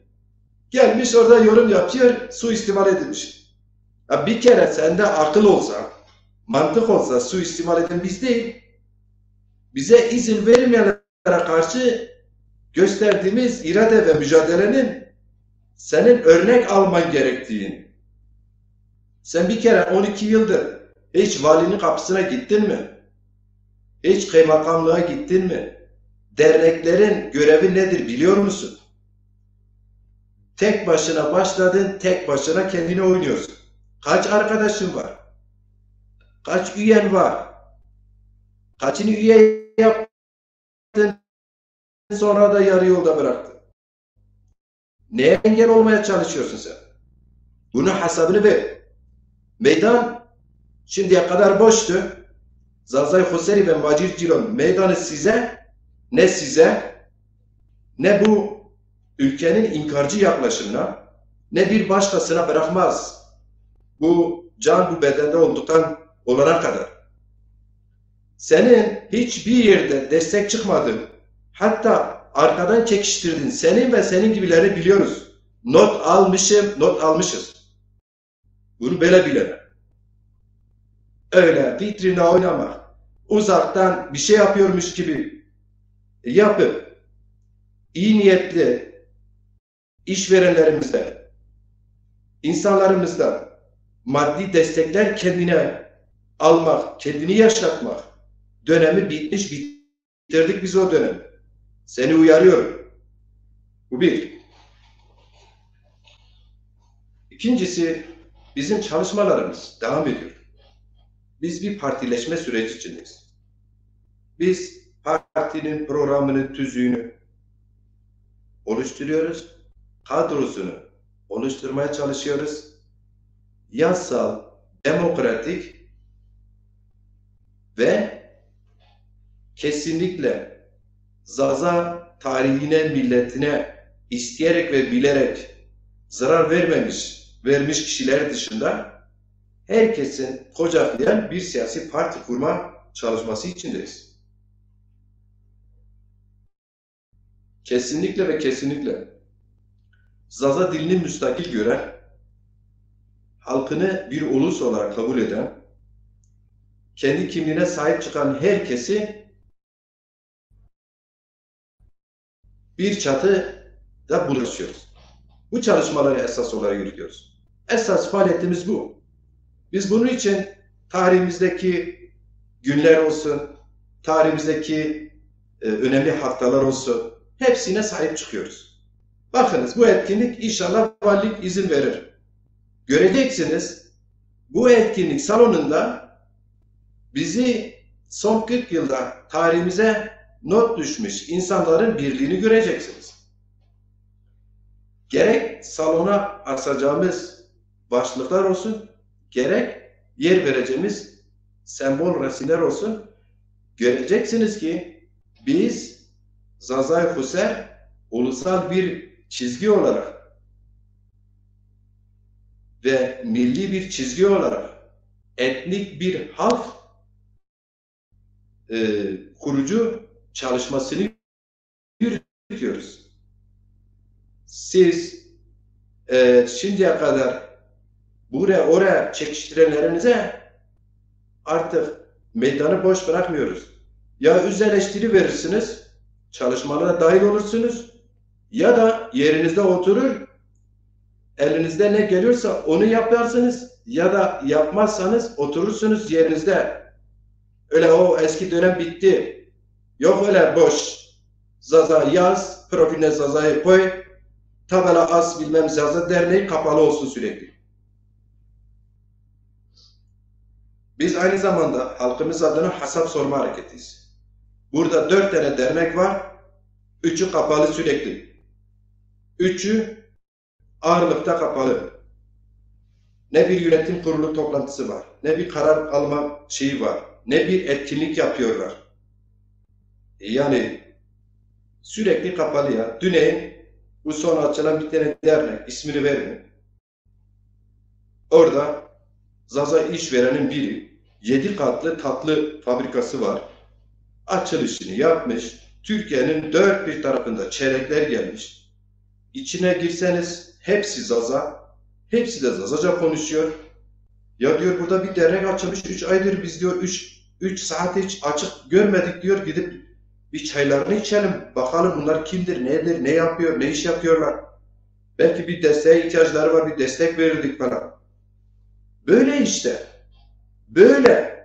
Gelmiş orada yorum yapıyor, suistimal edilmiş. Ya bir kere sende akıl olsa, mantık olsa, suistimal eden biz değil, bize izin verilmeyenlere karşı gösterdiğimiz irade ve mücadelenin senin örnek alman gerektiğini. Sen bir kere on iki yıldır hiç valinin kapısına gittin mi? Hiç kaymakamlığa gittin mi? Derneklerin görevi nedir biliyor musun? Tek başına başladın, tek başına kendini oynuyorsun. Kaç arkadaşın var? Kaç üyen var? Kaçını üye yaptın, sonra da yarı yolda bıraktın? Neye engel olmaya çalışıyorsun sen? Bunun hesabını ver. Meydan şimdiye kadar boştu. Zazay Xuseri ve Macir Cilon meydanı size, ne size, ne bu ülkenin inkarcı yaklaşımına, ne bir başkasına bırakmaz. Bu can bu bedende olduktan olana kadar. Senin hiçbir yerde destek çıkmadı. Hatta arkadan çekiştirdin. Senin ve senin gibileri biliyoruz. Not almışım, not almışız. Bunu böyle bilelim. Öyle vitrine oynama. Uzaktan bir şey yapıyormuş gibi yapıp iyi niyetli işverenlerimizden, insanlarımızdan maddi destekler kendine almak, kendini yaşatmak dönemi bitmiş, bitirdik biz o dönemi. Seni uyarıyorum. Bu bir. İkincisi, bizim çalışmalarımız devam ediyor. Biz bir partileşme süreci içindeyiz. Biz partinin programını, tüzüğünü oluşturuyoruz, kadrosunu oluşturmaya çalışıyoruz. Yasal, demokratik ve kesinlikle Zaza tarihine, milletine isteyerek ve bilerek zarar vermemiş, vermiş kişiler dışında herkesin kucaklayan bir siyasi parti kurma çalışması içindeyiz. Kesinlikle ve kesinlikle Zaza dilini müstakil gören, halkını bir ulus olarak kabul eden, kendi kimliğine sahip çıkan herkesi bir çatıda buluşuyoruz. Bu çalışmaları esas olarak yürütüyoruz. Esas faaliyetimiz bu. Biz bunun için tarihimizdeki günler olsun, tarihimizdeki, e, önemli haftalar olsun, hepsine sahip çıkıyoruz. Bakınız, bu etkinlik inşallah valilik izin verir. Göreceksiniz, bu etkinlik salonunda bizi son kırk yılda tarihimize not düşmüş insanların birliğini göreceksiniz. Gerek salona asacağımız başlıklar olsun, gerek yer vereceğimiz sembol resimler olsun, göreceksiniz ki biz Zazay Huser ulusal bir çizgi olarak ve milli bir çizgi olarak etnik bir halk e, kurucu çalışmasını yürütüyoruz. Siz e, şimdiye kadar buraya oraya çekiştirenlerinize artık meydanı boş bırakmıyoruz. Ya öz eleştiri verirsiniz, çalışmalara dahil olursunuz ya da yerinizde oturur, elinizde ne geliyorsa onu yaparsınız ya da yapmazsanız oturursunuz yerinizde. Öyle o eski dönem bitti. Yok öyle boş. Zaza yaz, profiline Zaza'yı koy. Tabela as bilmem Zaza Derneği kapalı olsun sürekli. Biz aynı zamanda halkımız adına hesap sorma hareketiyiz. Burada dört tane dernek var. Üçü kapalı sürekli. Üçü ağırlıkta kapalı. Ne bir yönetim kurulu toplantısı var, ne bir karar alma şeyi var, ne bir etkinlik yapıyorlar. E, yani sürekli kapalı ya. Düneyin bu son açılan bir tane dernek, ismini vermeyeyim. Orada Zaza işverenin biri yedi katlı tatlı fabrikası var. Açılışını yapmış. Türkiye'nin dört bir tarafında çeyrekler gelmiş. İçine girseniz hepsi Zaza. Hepsi de Zazaca konuşuyor. Ya diyor burada bir dernek açılmış. Üç aydır biz diyor üç, üç saat hiç açık görmedik diyor. Gidip bir çaylarını içelim. Bakalım bunlar kimdir, nedir, ne yapıyor, ne iş yapıyorlar. Belki bir desteğe ihtiyaçları var, bir destek verirdik falan. Böyle işte. Böyle.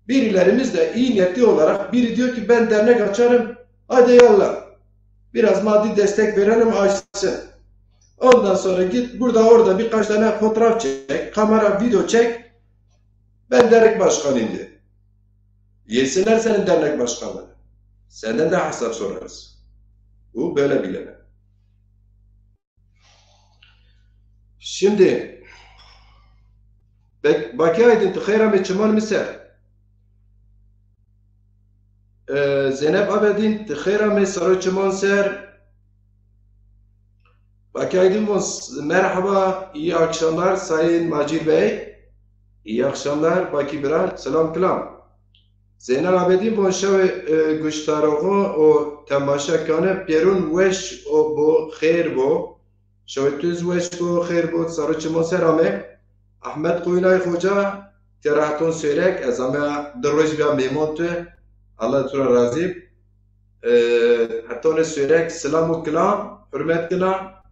Birilerimiz de iyi niyetli olarak biri diyor ki ben dernek açarım. Hadi yallah. Biraz maddi destek verelim açsın. Ondan sonra git burada orada birkaç tane fotoğraf çek, kamera, video çek. Ben dernek başkanıyım diye. Yesinler senin dernek başkanlığını. Senden de hesap sorarız. Bu böyle bilene. Şimdi Bak, Baki Aydın, ti xeyr amê çiman mi ser. Ee, Zeynep Abedin, ti xeyr amê saro çiman ser. Baki Aydın von, merhaba, iyi akşamlar Sayın Macir Bey. İyi akşamlar Baki Bira, selam kilam. Zeynel Abedin von şewê e, guştaroxo o temaşa kane pêrun weş o bo, xêr bo. Şewê tu zî weş bo, xêr bo, saro çimo ser ame. Ahmet Qoyunay Xoca, têrehton sêrek, ez ame di roj bîya mêmon tu. Allah tu ra razî. E, hetone sêrek, silam û kilam, hurmet kina.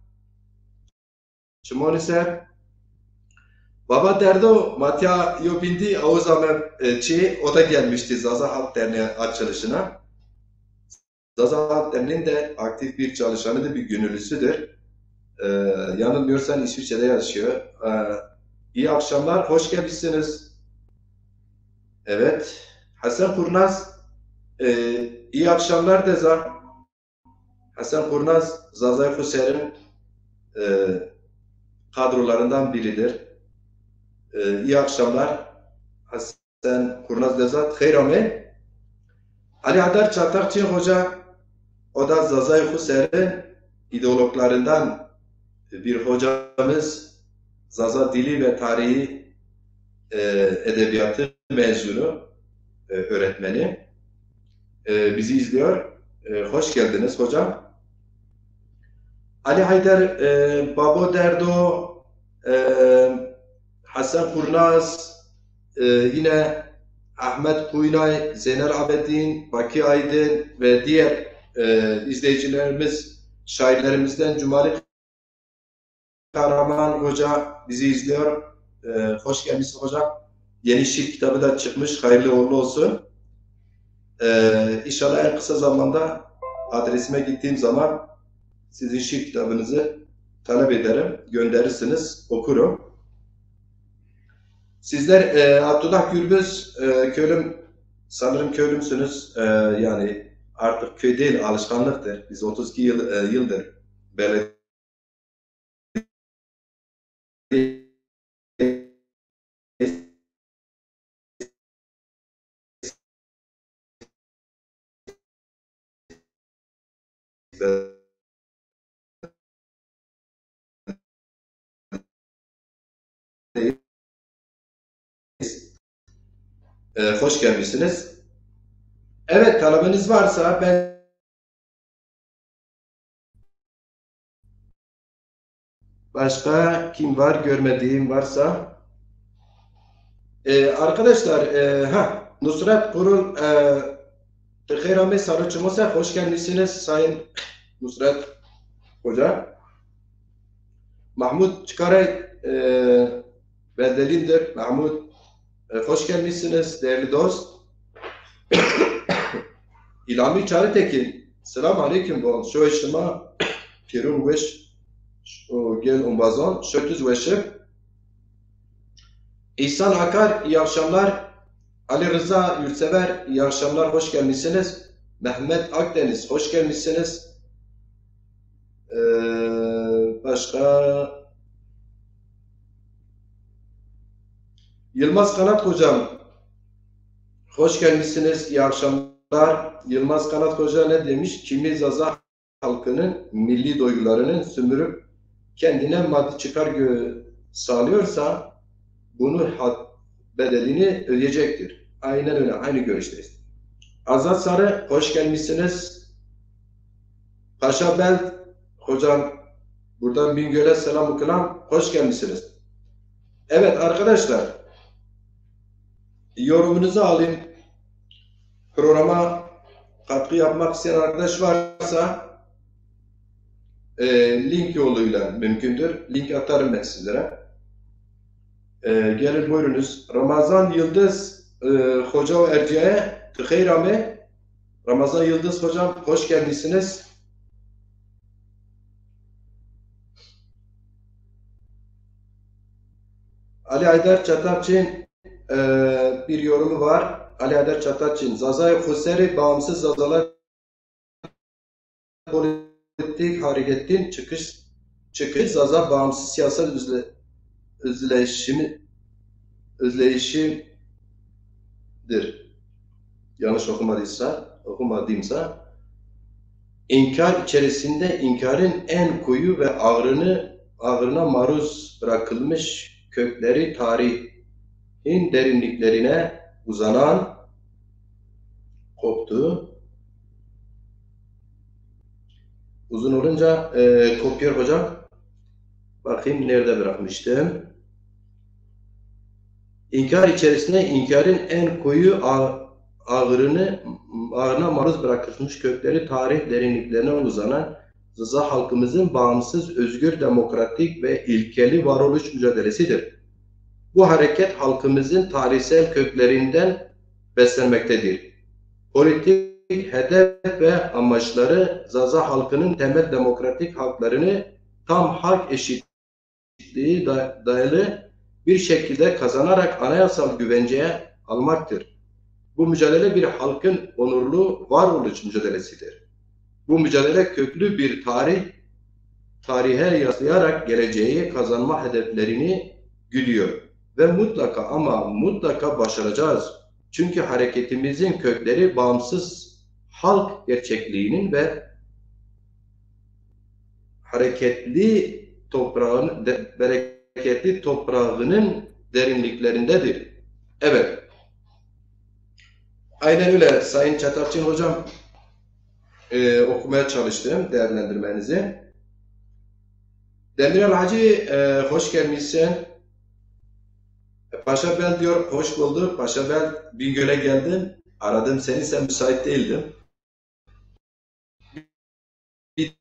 Çimonî ser. Baba Derdo, Matya Yobindi, Oğuz Ahmet e, Çi, o da gelmişti Zaza Halk Derneği açılışına. Zaza Halk Derneği'nin de aktif bir çalışanıdır, bir gönüllüsüdür. E, yanılmıyorsan İsviçre'de yaşıyor. E, iyi akşamlar, hoş gelmişsiniz. Evet, Hasan Kurnaz, e, iyi akşamlar deza. Hasan Kurnaz, Zazay Xuser'in e, kadrolarından biridir. E, iyi akşamlar. Hasan Kurnaz deza, xeyr ame. Ali Adar Çatakçı Hoca, o da Zazay Xuser'in ideologlarından bir hocamız, Zaza dili ve tarihi, e, edebiyatı mezunu, e, öğretmeni. E, bizi izliyor. E, hoş geldiniz hocam. Ali Haydar, e, Babo Derdo, e, Hasan Kurnaz, e, yine Ahmet Kuynay, Zeynel Abedin, Baki Aydın ve diğer e, izleyicilerimiz, şairlerimizden Cumali Kahraman Hoca bizi izliyor. E, hoş gelmişsin hocam. Yeni şiir kitabı da çıkmış. Hayırlı uğurlu olsun. E, inşallah en kısa zamanda adresime gittiğim zaman sizin şiir kitabınızı talep ederim. Gönderirsiniz, okurum. Sizler e, Abdullah Gürbüz, e, köylüm, sanırım köylümsünüz. E, yani artık köy değil, alışkanlıktır. Biz otuz iki yıl, e, yıldır belediye E, hoş gelmişsiniz. Evet, talebeniz varsa ben Başka kim var görmediğim varsa? Ee, arkadaşlar, e, ha, Nusret Kurul, e, Xeyr Ahmet Sarıçımıza hoş gelmişsiniz Sayın Nusret Hoca. Mahmut Çıkaray, e, Beddelindir. Mahmut, e, hoş gelmişsiniz değerli dost. İlhami Çağrıtekin, selam aleyküm bon. Şoy şima pêrun weş, o gel umbazon, şoy tuz weşi. İhsan Akar, iyi akşamlar. Ali Rıza Yurtsever, iyi akşamlar, hoş gelmişsiniz. Mehmet Akdeniz, hoş gelmişsiniz. Ee, başka? Yılmaz Kanat hocam, hoş gelmişsiniz, iyi akşamlar. Yılmaz Kanat Hoca ne demiş? Kimi Zaza halkının milli duygularını sömürüp kendine maddi çıkar gö- sağlıyorsa bunu had- bedelini ödeyecektir. Aynen öyle, aynı görüşteyiz. Azat Sarı, hoş gelmişsiniz. Paşa Belt, hocam, buradan Bingöl'e selam kılam, hoş gelmişsiniz. Evet arkadaşlar, yorumunuzu alayım. Programa katkı yapmak isteyen arkadaş varsa, e, link yoluyla mümkündür. Link atarım ben sizlere. E, gelin buyurunuz. Ramazan Yıldız, e, hoca erciye, xeyr ame. Ramazan Yıldız hocam, hoş gelmişsiniz. Ali Aydar Çatakçı'nın, e, bir yorumu var. Ali Aydar Çatakçı'nın Zazay Xuseri bağımsız Zazalar politik hareketin çıkış çıkış Zaza bağımsız siyasal özle, özleşimi özleyişidir. Yanlış okumadıysa, okumadıyımsa, inkar içerisinde inkarın en koyu ve ağrını ağrına maruz bırakılmış kökleri tarihin derinliklerine uzanan koptu. Uzun olunca, e, kopuyor hocam. Bakayım nerede bırakmıştım. İnkar içerisinde inkarın en koyu ağ- ağrını ağrına maruz bırakılmış kökleri tarih derinliklerine uzanan Zaza halkımızın bağımsız, özgür, demokratik ve ilkeli varoluş mücadelesidir. Bu hareket halkımızın tarihsel köklerinden beslenmektedir. Politik hedef ve amaçları Zaza halkının temel demokratik haklarını tam hak eşitliği da- dayalı bir şekilde kazanarak anayasal güvenceye almaktır. Bu mücadele bir halkın onurlu varoluş mücadelesidir. Bu mücadele köklü bir tarih, tarihe yaslayarak geleceği kazanma hedeflerini güdüyor ve mutlaka ama mutlaka başaracağız. Çünkü hareketimizin kökleri bağımsız halk gerçekliğinin ve hareketli toprağın, de- bereketli toprağının derinliklerindedir. Evet. Aynen öyle Sayın Çatakçı'nın hocam, e, okumaya çalıştım değerlendirmenizi. Demirel Hacı, e, hoş gelmişsin. E, Paşa Bel diyor, hoş bulduk. Paşa Bel, Bingöl'e geldim. Aradım seni, sen müsait değildin. Bir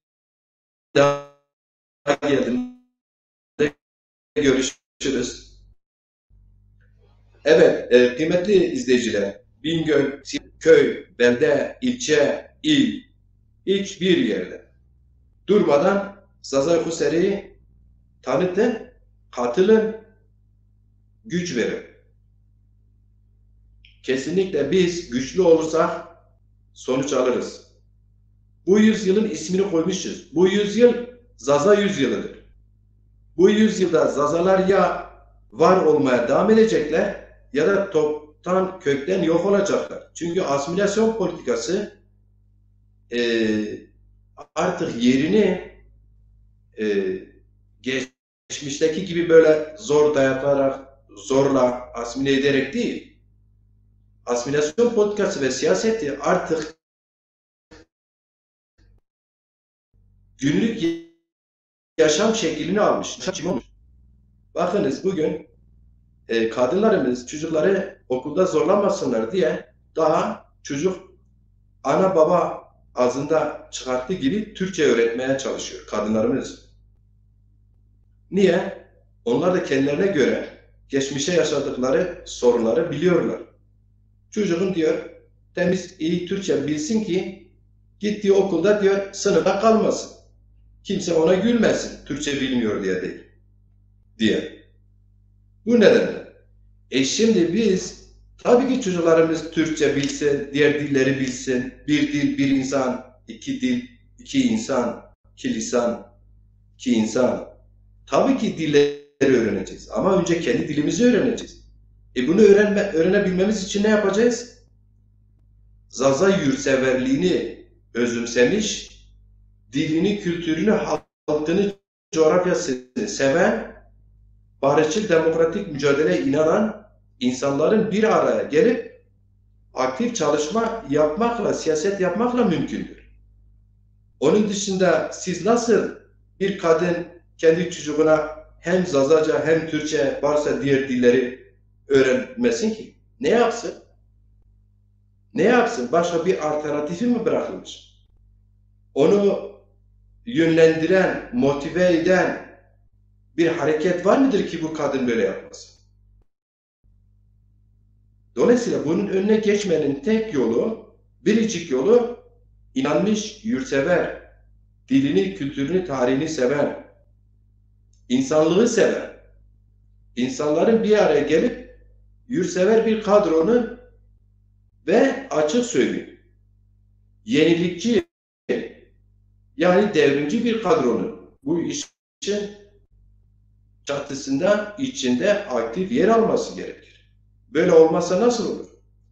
daha geldim. Görüşürüz. Evet, e, kıymetli izleyiciler, Bingöl, köy, belde, ilçe, il, hiçbir yerde durmadan Zazay Xuseri'yi tanıtın, katılın, güç verin. Kesinlikle biz güçlü olursak sonuç alırız. Bu yüzyılın ismini koymuşuz. Bu yüzyıl Zaza yüzyılıdır. Bu yüzyılda Zazalar ya var olmaya devam edecekler ya da toptan kökten yok olacaklar. Çünkü asimilasyon politikası e, artık yerini e, geçmişteki gibi böyle zor dayatarak, zorla asimile ederek değil, asimilasyon politikası ve siyaseti artık günlük yaşam şeklini almış. Bakınız bugün e, kadınlarımız çocukları okulda zorlanmasınlar diye daha çocuk ana baba ağzında çıkarttığı gibi Türkçe öğretmeye çalışıyor kadınlarımız. Niye? Onlar da kendilerine göre geçmişte yaşadıkları sorunları biliyorlar. Çocuğun diyor temiz iyi Türkçe bilsin ki gittiği okulda diyor sınıfta kalmasın. Kimse ona gülmesin Türkçe bilmiyor diye değil. Diye. Bu nedenle. E şimdi biz tabii ki çocuklarımız Türkçe bilsin, diğer dilleri bilsin. Bir dil, bir insan, iki dil, iki insan, iki lisan, iki insan. Tabii ki dilleri öğreneceğiz. Ama önce kendi dilimizi öğreneceğiz. E bunu öğrenme, öğrenebilmemiz için ne yapacağız? Zaza yurtseverliğini özümsemiş, dilini, kültürünü, halkını, coğrafyasını seven, barışçıl demokratik mücadeleye inanan insanların bir araya gelip aktif çalışma yapmakla, siyaset yapmakla mümkündür. Onun dışında siz nasıl bir kadın kendi çocuğuna hem Zazaca hem Türkçe varsa diğer dilleri öğrenmesin ki? Ne yapsın? Ne yapsın? Başka bir alternatifi mi bırakılmış? Onu yönlendiren, motive eden bir hareket var mıdır ki bu kadın böyle yapmasın? Dolayısıyla bunun önüne geçmenin tek yolu, biricik yolu inanmış, yurtsever, dilini, kültürünü, tarihini seven, insanlığı seven, insanların bir araya gelip yurtsever bir kadronun ve açık söyleyeyim, yenilikçi, yani devrimci bir kadronun bu işin çatısında, içinde aktif yer alması gerekir. Böyle olmazsa nasıl olur?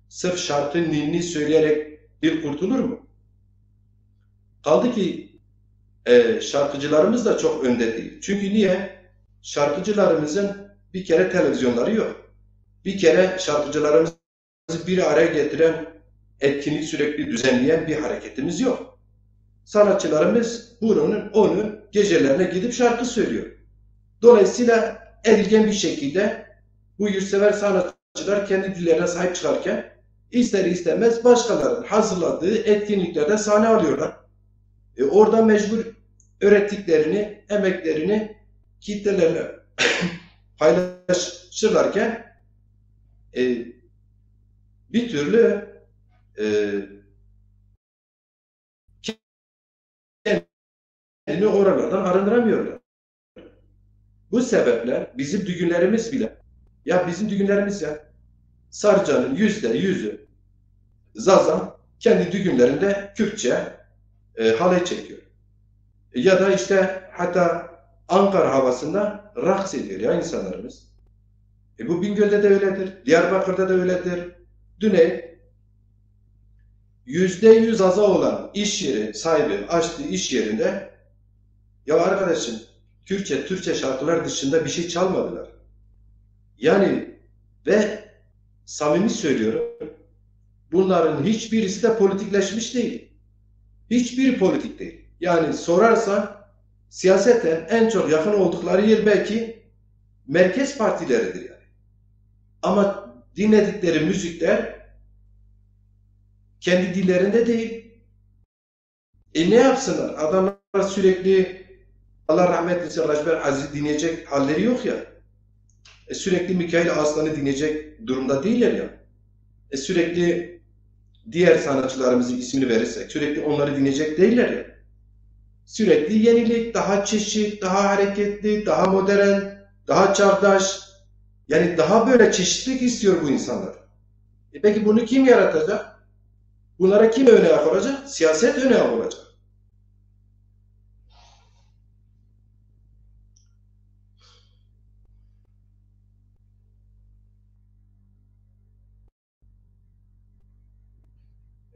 Sırf şarkı ninni söyleyerek dil kurtulur mu? Kaldı ki e, şarkıcılarımız da çok önde değil. Çünkü niye? Şarkıcılarımızın bir kere televizyonları yok. Bir kere şarkıcılarımızı bir araya getiren, etkinlik sürekli düzenleyen bir hareketimiz yok. Sanatçılarımız bunun onu gecelerine gidip şarkı söylüyor. Dolayısıyla edilgen bir şekilde bu yurtsever sanatçılar kendi dillerine sahip çıkarken ister istemez başkalarının hazırladığı etkinliklerde sahne alıyorlar. E, orada mecbur öğrettiklerini, emeklerini kitlelerle paylaşırlarken e, bir türlü e, kendini oralardan arındıramıyorlar. Bu sebeple bizim düğünlerimiz bile, ya bizim düğünlerimiz ya, Sarıcan'ın yüzde yüzü Zaza kendi düğünlerinde Kürtçe e, halay çekiyor. E, ya da işte hatta Ankara havasında raks ediyor ya insanlarımız. E, bu Bingöl'de de öyledir, Diyarbakır'da da öyledir. Dün yüzde yüz Zaza olan iş yeri sahibi açtığı iş yerinde, ya arkadaşım, Kürtçe, Türkçe şarkılar dışında bir şey çalmadılar. Yani ve samimi söylüyorum, bunların hiçbirisi de politikleşmiş değil. Hiçbiri politik değil. Yani sorarsan siyaseten en çok yakın oldukları yer belki merkez partileridir yani. Ama dinledikleri müzikler kendi dillerinde değil. E ne yapsınlar? Adamlar sürekli Allah rahmet eylesin Raşber Aziz'i dinleyecek halleri yok ya. E sürekli Mikail Aslan'ı dinleyecek durumda değiller ya. E sürekli diğer sanatçılarımızın ismini verirsek sürekli onları dinleyecek değiller ya. Sürekli yenilik, daha çeşit, daha hareketli, daha modern, daha çağdaş. Yani daha böyle çeşitlilik istiyor bu insanlar. E peki bunu kim yaratacak? Bunlara kim ön ayak olacak? Siyaset ön ayak olacak.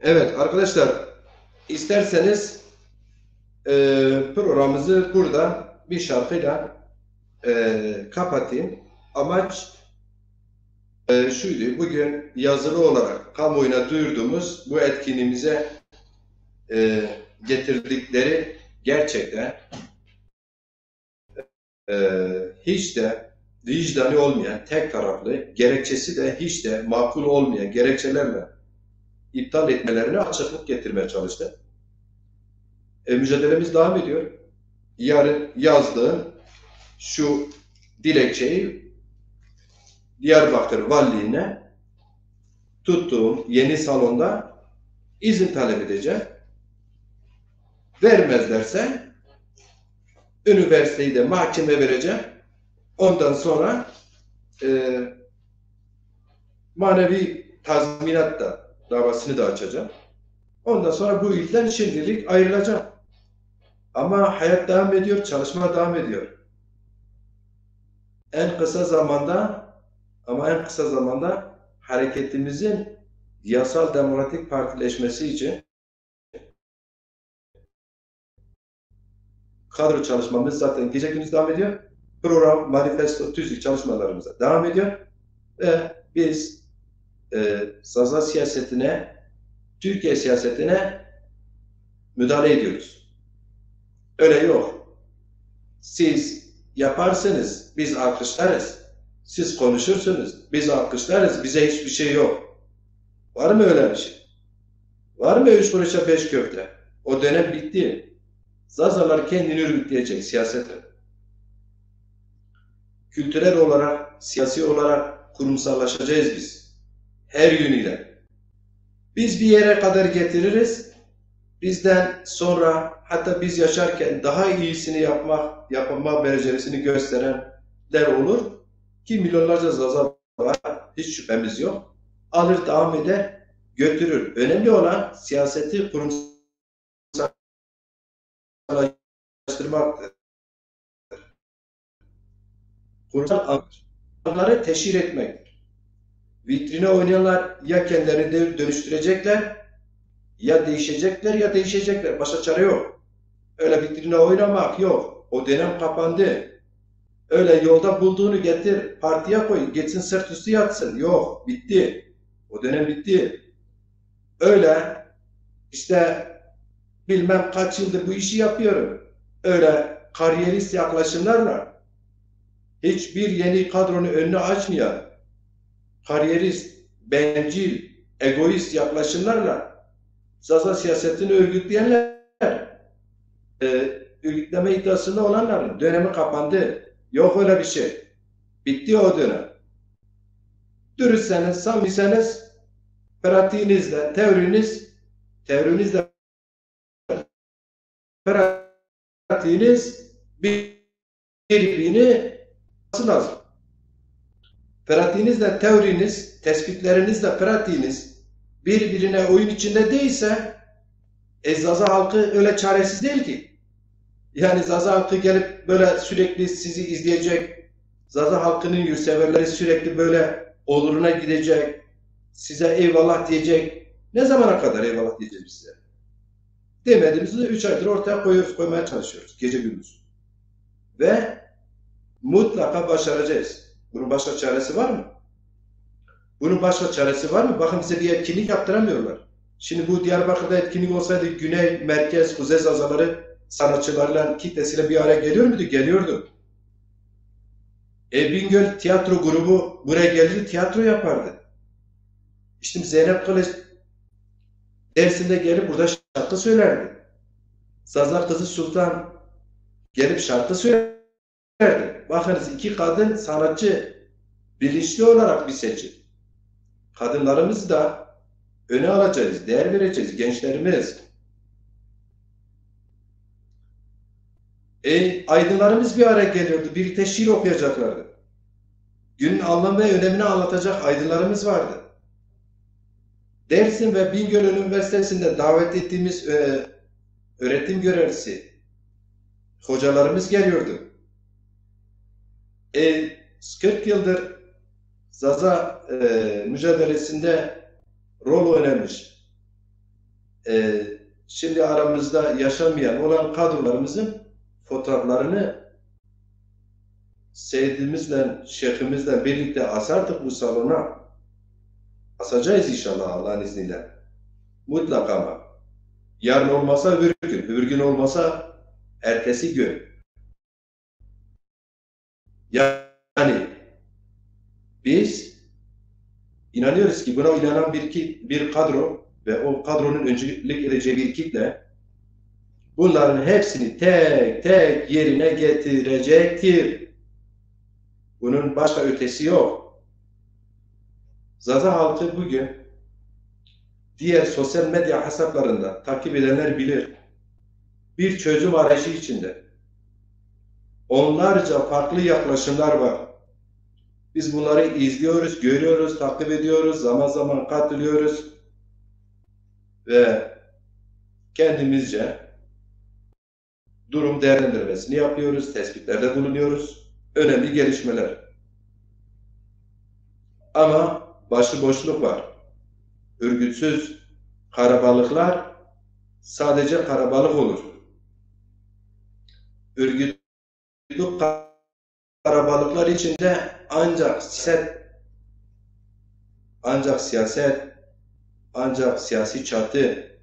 Evet arkadaşlar, isterseniz e, programımızı burada bir şarkıyla e, kapatayım. Amaç e, şuydu, bugün yazılı olarak kamuoyuna duyurduğumuz bu etkinliğimize e, getirdikleri gerçekten e, hiç de vicdani olmayan, tek taraflı, gerekçesi de hiç de makul olmayan gerekçelerle iptal etmelerine açıklık getirmeye çalıştı. E, mücadelemiz devam ediyor. Yarın yazdığım şu dilekçeyi Diyarbakır Valiliğine tuttuğum yeni salonda izin talep edeceğim. Vermezlerse üniversiteyi de mahkeme vereceğim. Ondan sonra e, manevi tazminat da davasını da açacağım. Ondan sonra bu ilden şimdilik ayrılacağım. Ama hayat devam ediyor, çalışma devam ediyor. En kısa zamanda, ama en kısa zamanda hareketimizin yasal demokratik partileşmesi için kadro çalışmamız zaten gece gündüz devam ediyor. Program, manifesto, tüzük çalışmalarımıza devam ediyor. Ve biz e, Zaza siyasetine, Türkiye siyasetine müdahale ediyoruz. Öyle yok. Siz yaparsanız biz alkışlarız. Siz konuşursunuz biz alkışlarız. Bize hiçbir şey yok. Var mı öyle bir şey? Var mı üç kuruşa beş köfte? O dönem bitti. Zazalar kendini örgütleyecek siyasete. Kültürel olarak, siyasi olarak kurumsallaşacağız biz. Her yönüyle. Biz bir yere kadar getiririz. Bizden sonra hatta biz yaşarken daha iyisini yapmak, yapma becerisini gösterenler olur ki milyonlarca Zaza var. Hiç şüphemiz yok. Alır, devam eder, götürür. Önemli olan siyaseti kurumsallaştırmaktır. Kurumsal alanları teşhir etmektir. Vitrine oynayanlar ya kendilerini de dönüştürecekler, ya değişecekler, ya değişecekler. Başka çare yok. Öyle vitrine oynamak yok. O dönem kapandı. Öyle yolda bulduğunu getir, partiye koy, geçsin sırt üstü yatsın. Yok, bitti. O dönem bitti. Öyle işte bilmem kaç yıldır bu işi yapıyorum. Öyle kariyerist yaklaşımlarla hiçbir yeni kadronun önünü açmayan kariyerist, bencil, egoist yaklaşımlarla Zaza siyasetini örgütleyenler, e, örgütleme iddiasında olanların dönemi kapandı. Yok öyle bir şey. Bitti o dönem. Dürüstseniz, samimiyseniz, pratiğinizle, teoriniz, teorinizle pratiğiniz bir- birbirini lazım. Pratiğinizle teoriniz, tespitlerinizle pratiğiniz birbirine oyun içinde değilse, e, Zaza halkı öyle çaresiz değil ki. Yani Zaza halkı gelip böyle sürekli sizi izleyecek, Zaza halkının yurtseverleri sürekli böyle oluruna gidecek, size eyvallah diyecek. Ne zamana kadar eyvallah diyeceğiz biz size? Demediğimizi üç aydır ortaya koyuyoruz, koymaya çalışıyoruz gece gündüz. Ve mutlaka başaracağız. Bunun başka çaresi var mı? Bunun başka çaresi var mı? Bakın, bize bir etkinlik yaptıramıyorlar. Şimdi bu Diyarbakır'da etkinlik olsaydı Güney, Merkez, Kuzey Zazaları sanatçılarıyla, kitlesiyle bir araya geliyor muydu? Geliyordu. E, Bingöl Tiyatro Grubu buraya gelirdi, tiyatro yapardı. Şimdi Zeynep Kılıç Dersim'de gelip burada şarkı söylerdi. Zaza Kızı Sultan gelip şarkı söylerdi. Bakınız, iki kadın sanatçı, bilinçli olarak bir seçim. Kadınlarımızı da öne alacağız, değer vereceğiz, gençlerimiz. E, aydınlarımız bir araya geliyordu, birlikte şiir okuyacaklardı. Günün anlam ve önemini anlatacak aydınlarımız vardı. Dersim ve Bingöl Üniversitesi'nde davet ettiğimiz, e, öğretim görevlisi hocalarımız geliyordu. E, kırk yıldır Zaza, e, mücadelesinde rol oynamış E, şimdi aramızda yaşamayan olan kadrolarımızın fotoğraflarını Seyyidimizle, Şeyhimizle birlikte asardık bu salona. Asacağız inşallah Allah'ın izniyle. Mutlaka ama. Yarın olmasa öbür gün, öbür gün olmasa ertesi gün. Yani biz inanıyoruz ki buna inanan bir ki bir kadro ve o kadronun öncülük edeceği bir kitle bunların hepsini tek tek yerine getirecektir. Bunun başka ötesi yok. Zaza halkı bugün diğer sosyal medya hesaplarında takip edenler bilir. Bir çözüm arayışı içinde. Onlarca farklı yaklaşımlar var. Biz bunları izliyoruz, görüyoruz, takip ediyoruz, zaman zaman katılıyoruz ve kendimizce durum değerlendirmesini yapıyoruz, tespitlerde bulunuyoruz. Önemli gelişmeler. Ama başıboşluk var. Örgütsüz karabalıklar sadece karabalık olur. Örgütlü karabalıklar içinde ancak siyaset, ancak siyaset, ancak siyasi çatı,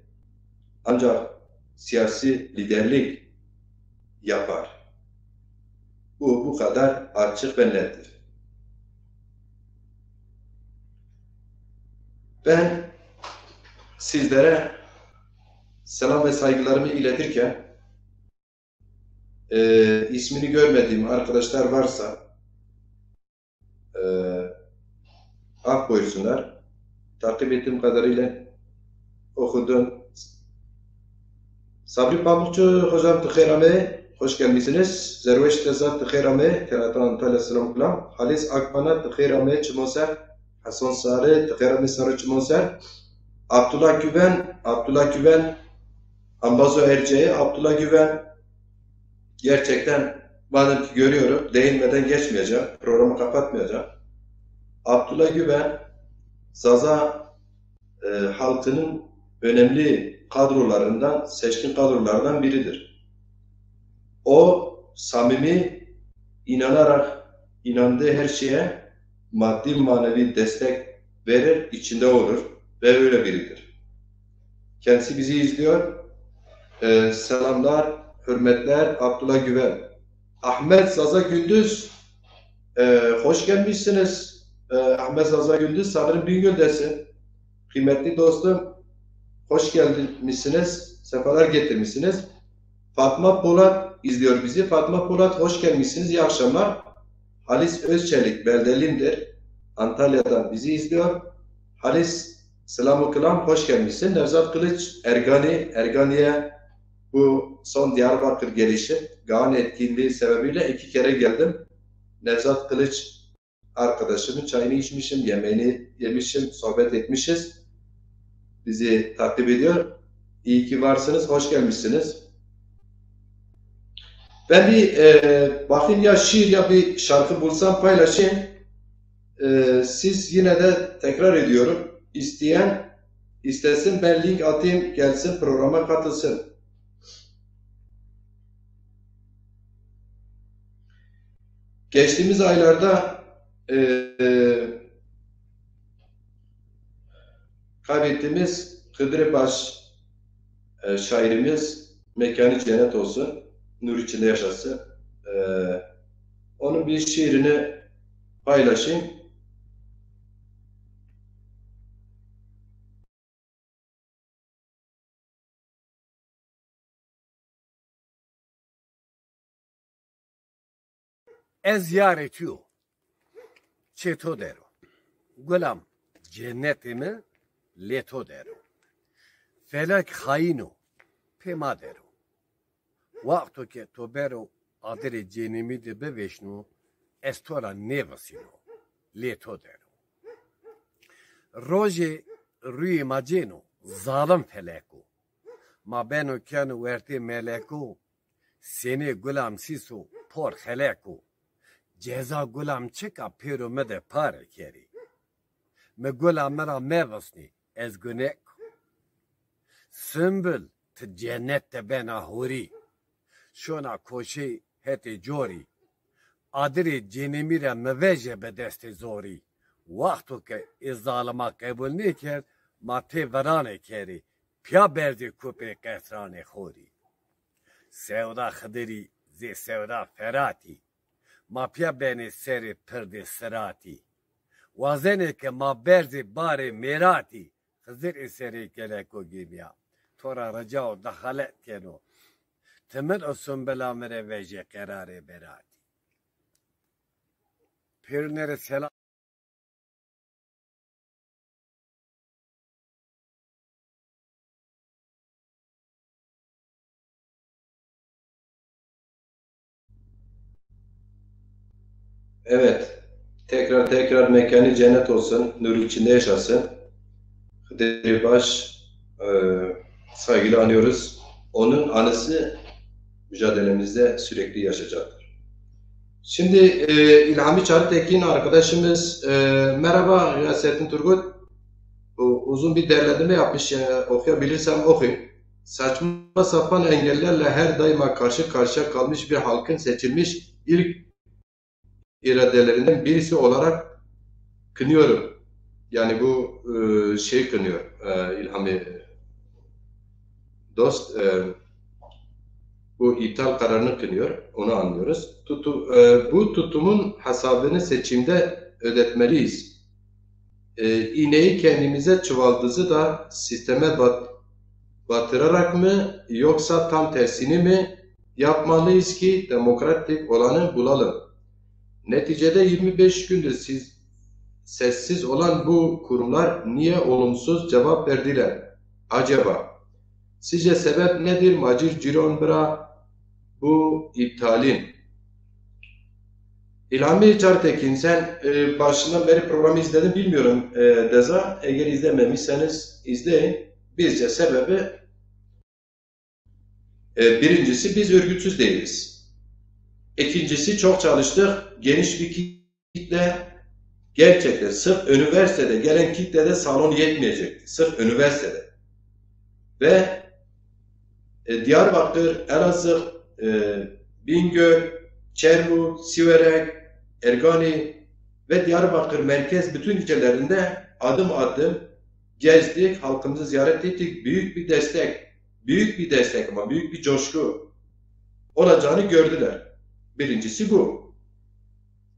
ancak siyasi liderlik yapar. Bu, bu kadar açık ve nettir. Ben sizlere selam ve saygılarımı iletirken, e, ismini görmediğim arkadaşlar varsa, e, af buyursunlar. Takip ettiğim kadarıyla okudum. Sabri Pamukçu hocam, ti xêr amê, hoş gelmişsiniz. Zerweş Tezat, ti xêr amê, Kenatan Antalya, selam kilam. Halis Akmanat, ti xêr amê, çimon ser. Hasan Sarı, ti xêr amê, Sarı çimon ser. Abdullah Güven, Abdullah Güven, Ambazo Erceği, Abdullah Güven, gerçekten madem ki görüyorum, değinmeden geçmeyeceğim, programı kapatmayacağım. Abdullah Güven, Zaza, e, halkının önemli kadrolarından, seçkin kadrolardan biridir. O, samimi, inanarak inandığı her şeye maddi manevi destek verir, içinde olur ve öyle biridir. Kendisi bizi izliyor. Ee, selamlar, hürmetler, Abdullah Güven. Ahmet Zaza Gündüz, e, hoş gelmişsiniz. E, Ahmet Zaza Gündüz sanırım Bingöl'desin. Kıymetli dostum, hoş gelmişsiniz, sefalar getirmişsiniz. Fatma Polat izliyor bizi. Fatma Polat, hoş gelmişsiniz, iyi akşamlar. Halis Özçelik, Beldelimdir. Antalya'dan bizi izliyor. Halis, selamu kılam, hoş gelmişsin. Nevzat Kılıç, Ergani, Ergani'ye bu son Diyarbakır gelişi, Gaan etkinliği sebebiyle iki kere geldim. Nevzat Kılıç arkadaşımın çayını içmişim, yemeğini yemişim, sohbet etmişiz. Bizi takip ediyor. İyi ki varsınız, hoş gelmişsiniz. Ben bir, e, bakayım ya şiir ya bir şarkı bulsam paylaşayım. E, siz yine de tekrar ediyorum. İsteyen istesin, ben link atayım, gelsin programa katılsın. Geçtiğimiz aylarda, e, kaybettiğimiz Hıdırı Baş, e, şairimiz mekanı cennet olsun, nur içinde yaşasın. E, onun bir şiirini paylaşayım. Ez yarê tu yo, çê to der o. Gulam, cennetê mi lê to der o. Felek xayîn o, pê ma der o. Wexto ke to bero adirê cênimî de bivêşno, ez to ra nêvisîno, lê to der o. Rojê rûyê ma cêno, zalim felek o. Ma beno keno wertê meleko, senê gulam sîso por xeleko. Ceza gulam çik a pêro mi de pare kerê. Mi gula mi ra mevisnê, ez gunek o. Simbul, ti cenet de bena horî. Şona koşey hetê corî. Adirê cênê mî ra mi veje bi destê zorî. Wexto ke ê zalima qebul nêkerd, ma tê viranê kerê, pîya berzê kupê qetranê xorî. Sewda Xidirî zê sewda Feratî. Ma pîya benê serê pirdê Siratî. Wazenê ke ma berzê barê mêratî. Xizir ê serê keleko gêmîya. To ra rica û dexalet keno. Ti min û Sumbila mi rê vejê qerarê beratî. Pêrune rê selam. Evet. Tekrar tekrar mekanı cennet olsun. Nur içinde yaşasın. Hıdır'ı baş, e, saygıyla anıyoruz. Onun anısı mücadelemizde sürekli yaşayacaktır. Şimdi, e, İlhami Çağrı Tekin arkadaşımız, e, merhaba Gıyasettin Turgut. U-, uzun bir derlendirme yapmış, e, okuyabilirsem okuyayım. Saçma sapan engellerle her daima karşı karşıya kalmış bir halkın seçilmiş ilk iradelerinden birisi olarak kınıyorum. Yani bu, e, şey kınıyor, e, İlhami dost, e, bu iptal kararını kınıyor, onu anlıyoruz. Tutu-, e, bu tutumun hesabını seçimde ödetmeliyiz. E, iğneyi kendimize, çuvaldızı da sisteme bat-, batırarak mı, yoksa tam tersini mi yapmalıyız ki demokratik olanı bulalım? Neticede yirmi beş gündür siz, sessiz olan bu kurumlar niye olumsuz cevap verdiler acaba? Sizce sebep nedir? Macir Ciron bira bu iptalin. İlhami Çartekin, sen, e, başından beri programı izledin bilmiyorum, e, Deza. Eğer izlememişseniz izleyin. Bizce sebebi, e, birincisi biz örgütsüz değiliz. İkincisi çok çalıştık. Geniş bir kitle, gerçekten sırf üniversitede gelen kitlede salon yetmeyecekti. Sırf üniversitede. Ve, e, Diyarbakır, Elazığ, e, Bingöl, Çermuk, Siverek, Ergani ve Diyarbakır merkez bütün ilçelerinde adım adım gezdik, halkımızı ziyaret ettik. Büyük bir destek, büyük bir destek ama büyük bir coşku olacağını gördüler. Birincisi bu.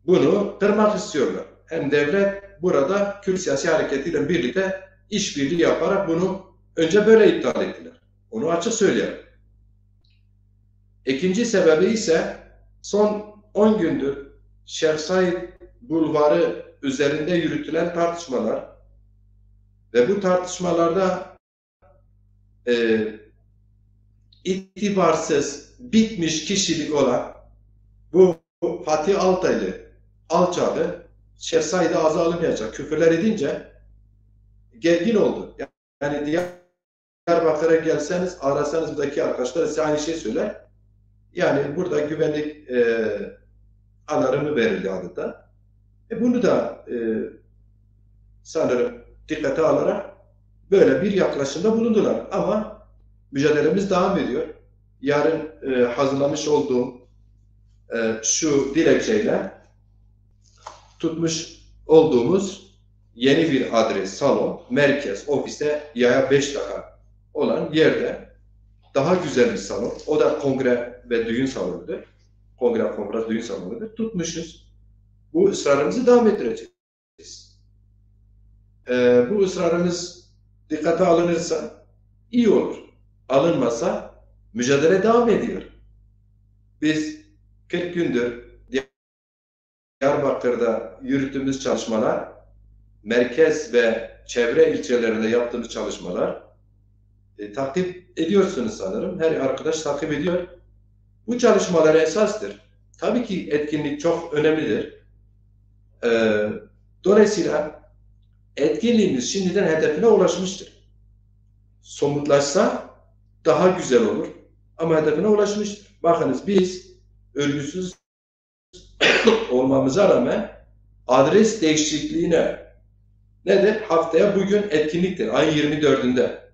Bunu kırmak istiyorlar. Hem devlet burada Kürt siyasi hareketiyle birlikte işbirliği yaparak bunu önce böyle iptal ettiler. Onu açık söyleyelim. İkinci sebebi ise son on gündür Şeyh Said Bulvarı üzerinde yürütülen tartışmalar ve bu tartışmalarda, e, itibarsız, bitmiş kişilik olan bu Fatih Altaylı alçağı Şeyh Said'e ağza alınmayacak küfürler edince gergin oldu. Yani Diyarbakır'a gelseniz, arasanız buradaki arkadaşlar size aynı şey söyler. Yani burada güvenlik, e, alarmı verildi adeta. E, bunu da, e, sanırım dikkate alarak böyle bir yaklaşımda bulundular. Ama mücadelemiz devam ediyor. Yarın, e, hazırlamış olduğum, e, şu dilekçeyle tutmuş olduğumuz yeni bir adres, salon, merkez, ofise yaya beş dakika olan yerde daha güzel bir salon. O da kongre ve düğün salonudur. Kongre, konferans, düğün salonudur. Tutmuşuz. Bu ısrarımızı devam ettireceğiz. Ee, bu ısrarımız dikkate alınırsa iyi olur. Alınmasa mücadele devam ediyor. Biz kırk gündür Diyarbakır'da yürüttüğümüz çalışmalar, merkez ve çevre ilçelerinde yaptığımız çalışmalar, e, takip ediyorsunuz sanırım. Her arkadaş takip ediyor. Bu çalışmalar esastır. Tabii ki etkinlik çok önemlidir. E, dolayısıyla etkinliğimiz şimdiden hedefine ulaşmıştır. Somutlaşsa daha güzel olur. Ama hedefine ulaşmıştır. Bakınız, biz örgütsüz olmamıza rağmen adres değişikliğine nedir? Haftaya bugün etkinliktir. Ayın yirmi dördünde.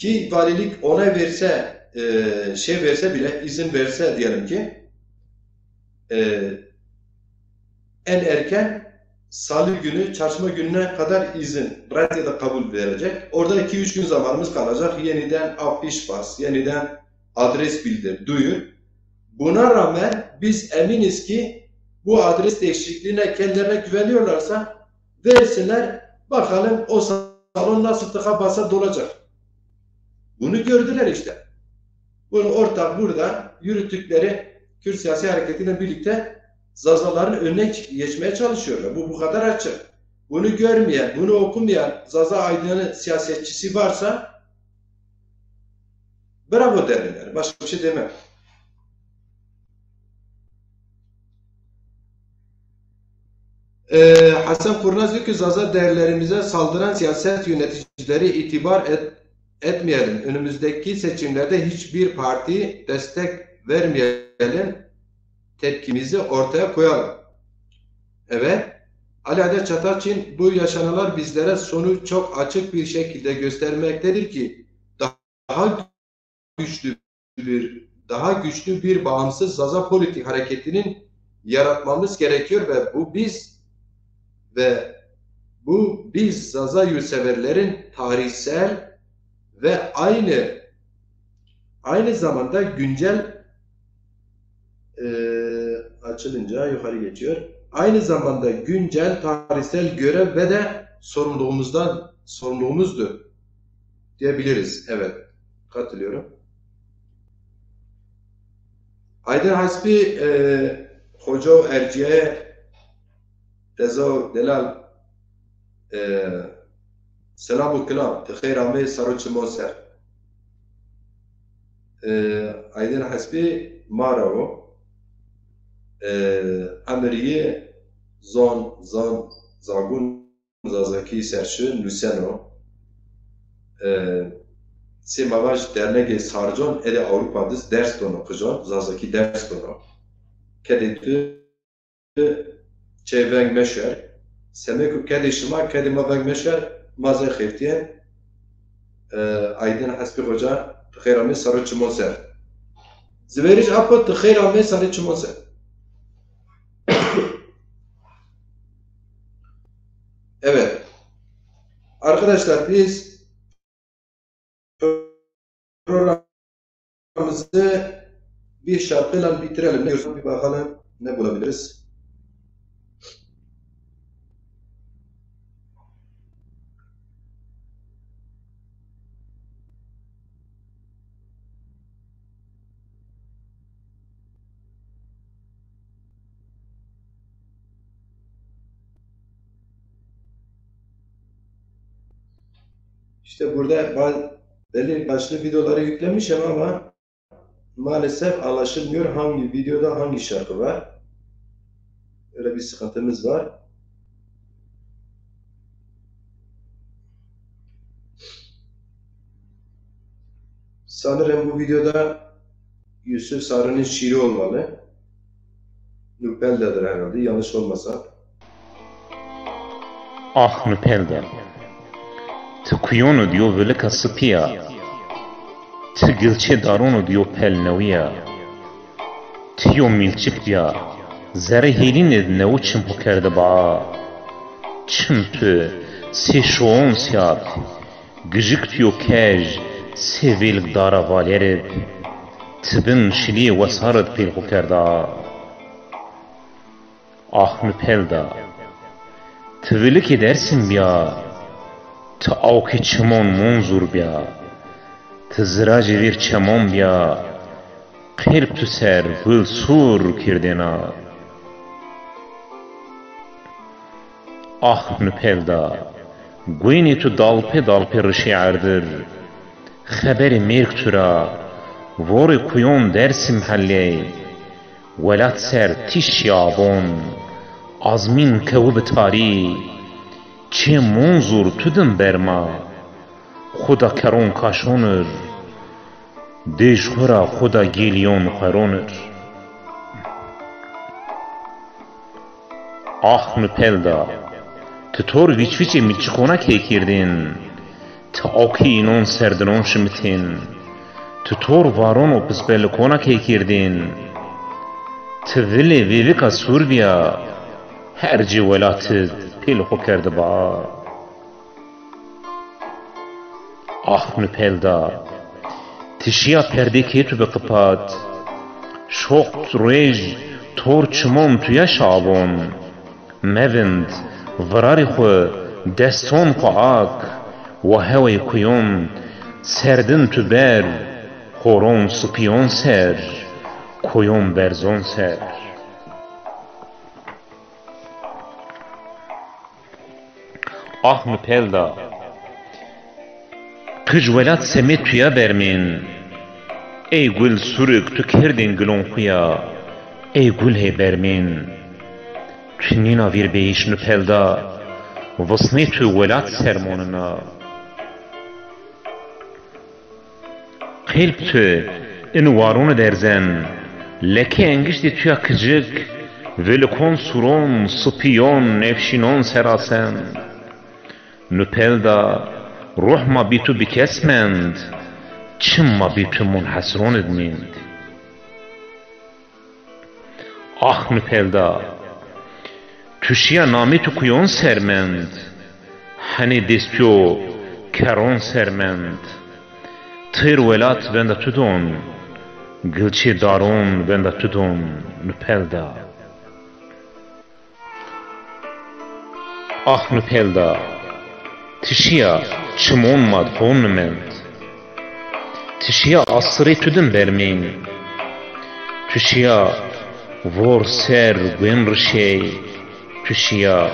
ki valilik onay verse, e, şey verse bile, izin verse diyelim ki, e, en erken salı günü, çarşamba gününe kadar izin, red ya da kabul verecek. Orada iki üç gün zamanımız kalacak. Yeniden afiş bas, yeniden adres bildir, duyur. Buna rağmen biz eminiz ki bu adres değişikliğine kendilerine güveniyorlarsa versinler, bakalım o salon nasıl tıka basa dolacak. Bunu gördüler işte. Bunu ortak burada yürüttükleri Kürt siyasi hareketiyle birlikte Zazaların önüne geçmeye çalışıyorlar. Bu bu kadar açık. Bunu görmeyen, bunu okumayan Zaza aydını, siyasetçisi varsa bravo derim yani. Başka bir şey demem. Ee, Hasan Kurnaz diyor ki Zaza değerlerimize saldıran siyaset yöneticileri itibar et, etmeyelim. Önümüzdeki seçimlerde hiçbir parti destek vermeyelim. Tepkimizi ortaya koyalım. Evet. Ali Aydar Çataçin, bu yaşananlar bizlere sonuç çok açık bir şekilde göstermektedir ki daha güçlü bir, daha güçlü bir bağımsız Zaza politik hareketinin yaratmamız gerekiyor ve bu biz ve bu biz Zaza yurtseverlerin tarihsel ve aynı aynı zamanda güncel e, açılınca yukarı geçiyor. Aynı zamanda güncel tarihsel görev ve de sorumluluğumuzdan sorumluluğumuzdur diyebiliriz. Evet, katılıyorum. Aydın Hasbi, e, hoca erciye, dezo delal, e, selam û kilam, ti xeyr amê sar û çimon ser. E, Aydın Hasbi ma ra o. E, emir yi zon, zon, zagun, Zazakî ser şi, nuseno. E, sê ma vaj dernegê Sarcon, ede Ewropa diz ders dono qijon, Zazakî ders dono. Kedê tu çê veng meşer. Semê ku kedê şima, kedê ma veng meşer, ma zey xeftîyen. E, Aydın Hasbi Hoca, ti xeyr amê sar û çimon ser. Ziveric Apo, ti xeyr amê sar û çimon ser. Evet. Arkadaşlar, biz programımızı bir şarkıyla bitirelim. Ne diyorsun? Bir bakalım ne bulabiliriz. İşte burada ba-, belli başlı videoları yüklemişim ama maalesef anlaşılmıyor hangi videoda hangi şarkı var. Öyle bir sıkıntımız var. Sanırım bu videoda Yusuf Sarı'nın şiiri olmalı. Nupel'dedir herhalde, yanlış olmasa. Ah Nupelda, ti kuyono diyo vilika sipî ya, ti gilçê darono diyo pelnewî ya, ti yo mîlçik bîya, zerê hêlînê di newi çim ho kerde ba. Çim tu sê şoon sîyab, gijik tu yo kej, sê vêlik dara valerib, ti bin şilîyê wesarib pêl ho kerda. Ah Nupelda, ti vilikê Dersim bîya, ti awkê çimon Munzur bîya, ti ziracê vîr çemon bîya, qelb tu ser gul sûr kirdêna. Ah Nupelda, guênê tu dalpê dalpê rişê erdir, xeberê mêrg tu ra, vorê kuyon Dersim helley. Welat ser tîş şî abon, azmîn kewi bi tarî. Çê Munzur tu din berma, xwu da keron kaşon ir, dêj xwu ra xwu da gêlîyon xweron ir. Ah Nupelda, ti tor vîçvîçê mîlçikona key kirdên, Ti awkî înon serdinon şimitîn, ti tor varon û pispelikona key kîrdîn. Ti vilê vêvika sûr bîya, her cî welatid pêlê xo kerdiba. Ah Nupelda, ti şîya perdê kê tu bi qipat. Şoxt ruej tor çimon tuya şabon. Mevind, virarî xwu, deston xwu ak, wa hewey kuyon, serdin tu ber, horon sipîyon ser, kuyon berzon ser. Ah Nupelda, qij welat semê tuya bermîn. Ey gul surik tu kerdên gilon xwu ya, ey gul hê bermîn. Tu nîna vîr bêyîş Nupelda, visnê tu welat ser monina. Qelb tu in waroni derzen, lekê engiştê tuya kicik, vilikon suron, sipîyon, nefşînon serasen. Nupelda, ruh ma bî tu bikes mend, çim ma bî tu munhesron id mînd. Ah Nupelda, tu şîya namê tu kuyon ser mend, henê destîyo keron ser mend. Têr welat venda tu don, gilçê daron venda tu don, Nupelda. Ah Nupelda, ti şîya çimon ma d hon nimend. Ti şîya asirê tu din bermîn. Tu şîya vor ser guên rişey. Tu şîya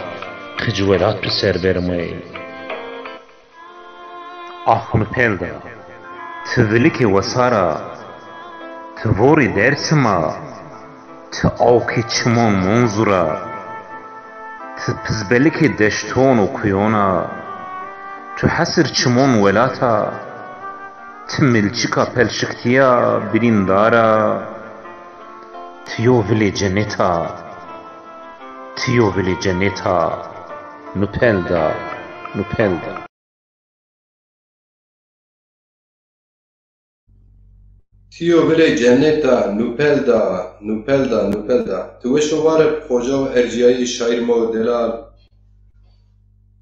qij welat tu ser bermey. Ah Nupelda, ti vilikê wesar a, ti vorê Dêrsim a, ti awkê çimon Munzur a, ti pizbelikê deşton û kuyon a, tu hesir çimon welat a, ti milçika pelşiktîya birîndar a, ti yo vilê cenet a, ti yo vilê cenet a, Nupelda, Nupelda. Ti yo vilê cenet a, Nupelda, Nupelda, Nupelda. Ti weş û war ib, xoca û ercîyayî şaîr ma û delal,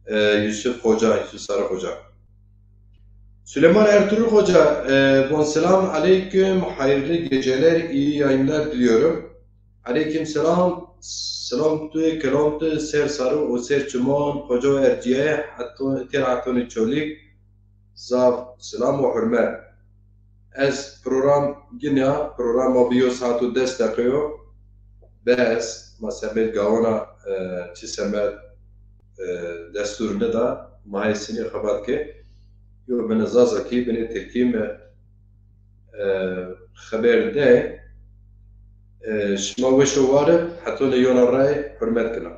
e, Yusuf Xoca, Yusuf Sarı Xoca. Süleyman Ertuğrul Xoca, e, von selam aleyküm, hayırlı geceler, iyi yayınlar diliyorum. Aleyküm selam. Selam tu, kelam tu, ser sarı û ser çiman, xoca û ercîye, heto, têr hetonê Çolîg, zaf selam û hurmet. Ez program ginya, program ma bi yo saet û des deqe yo. Bes, ma semêd gawana, e, çi semed, e, destûr nida, ma hê sinî xebat ke. Yo binê zazakî, binê tirkî mi e, xeber de, e, şima weş û war ib, hetonê yona ray hurmet kena.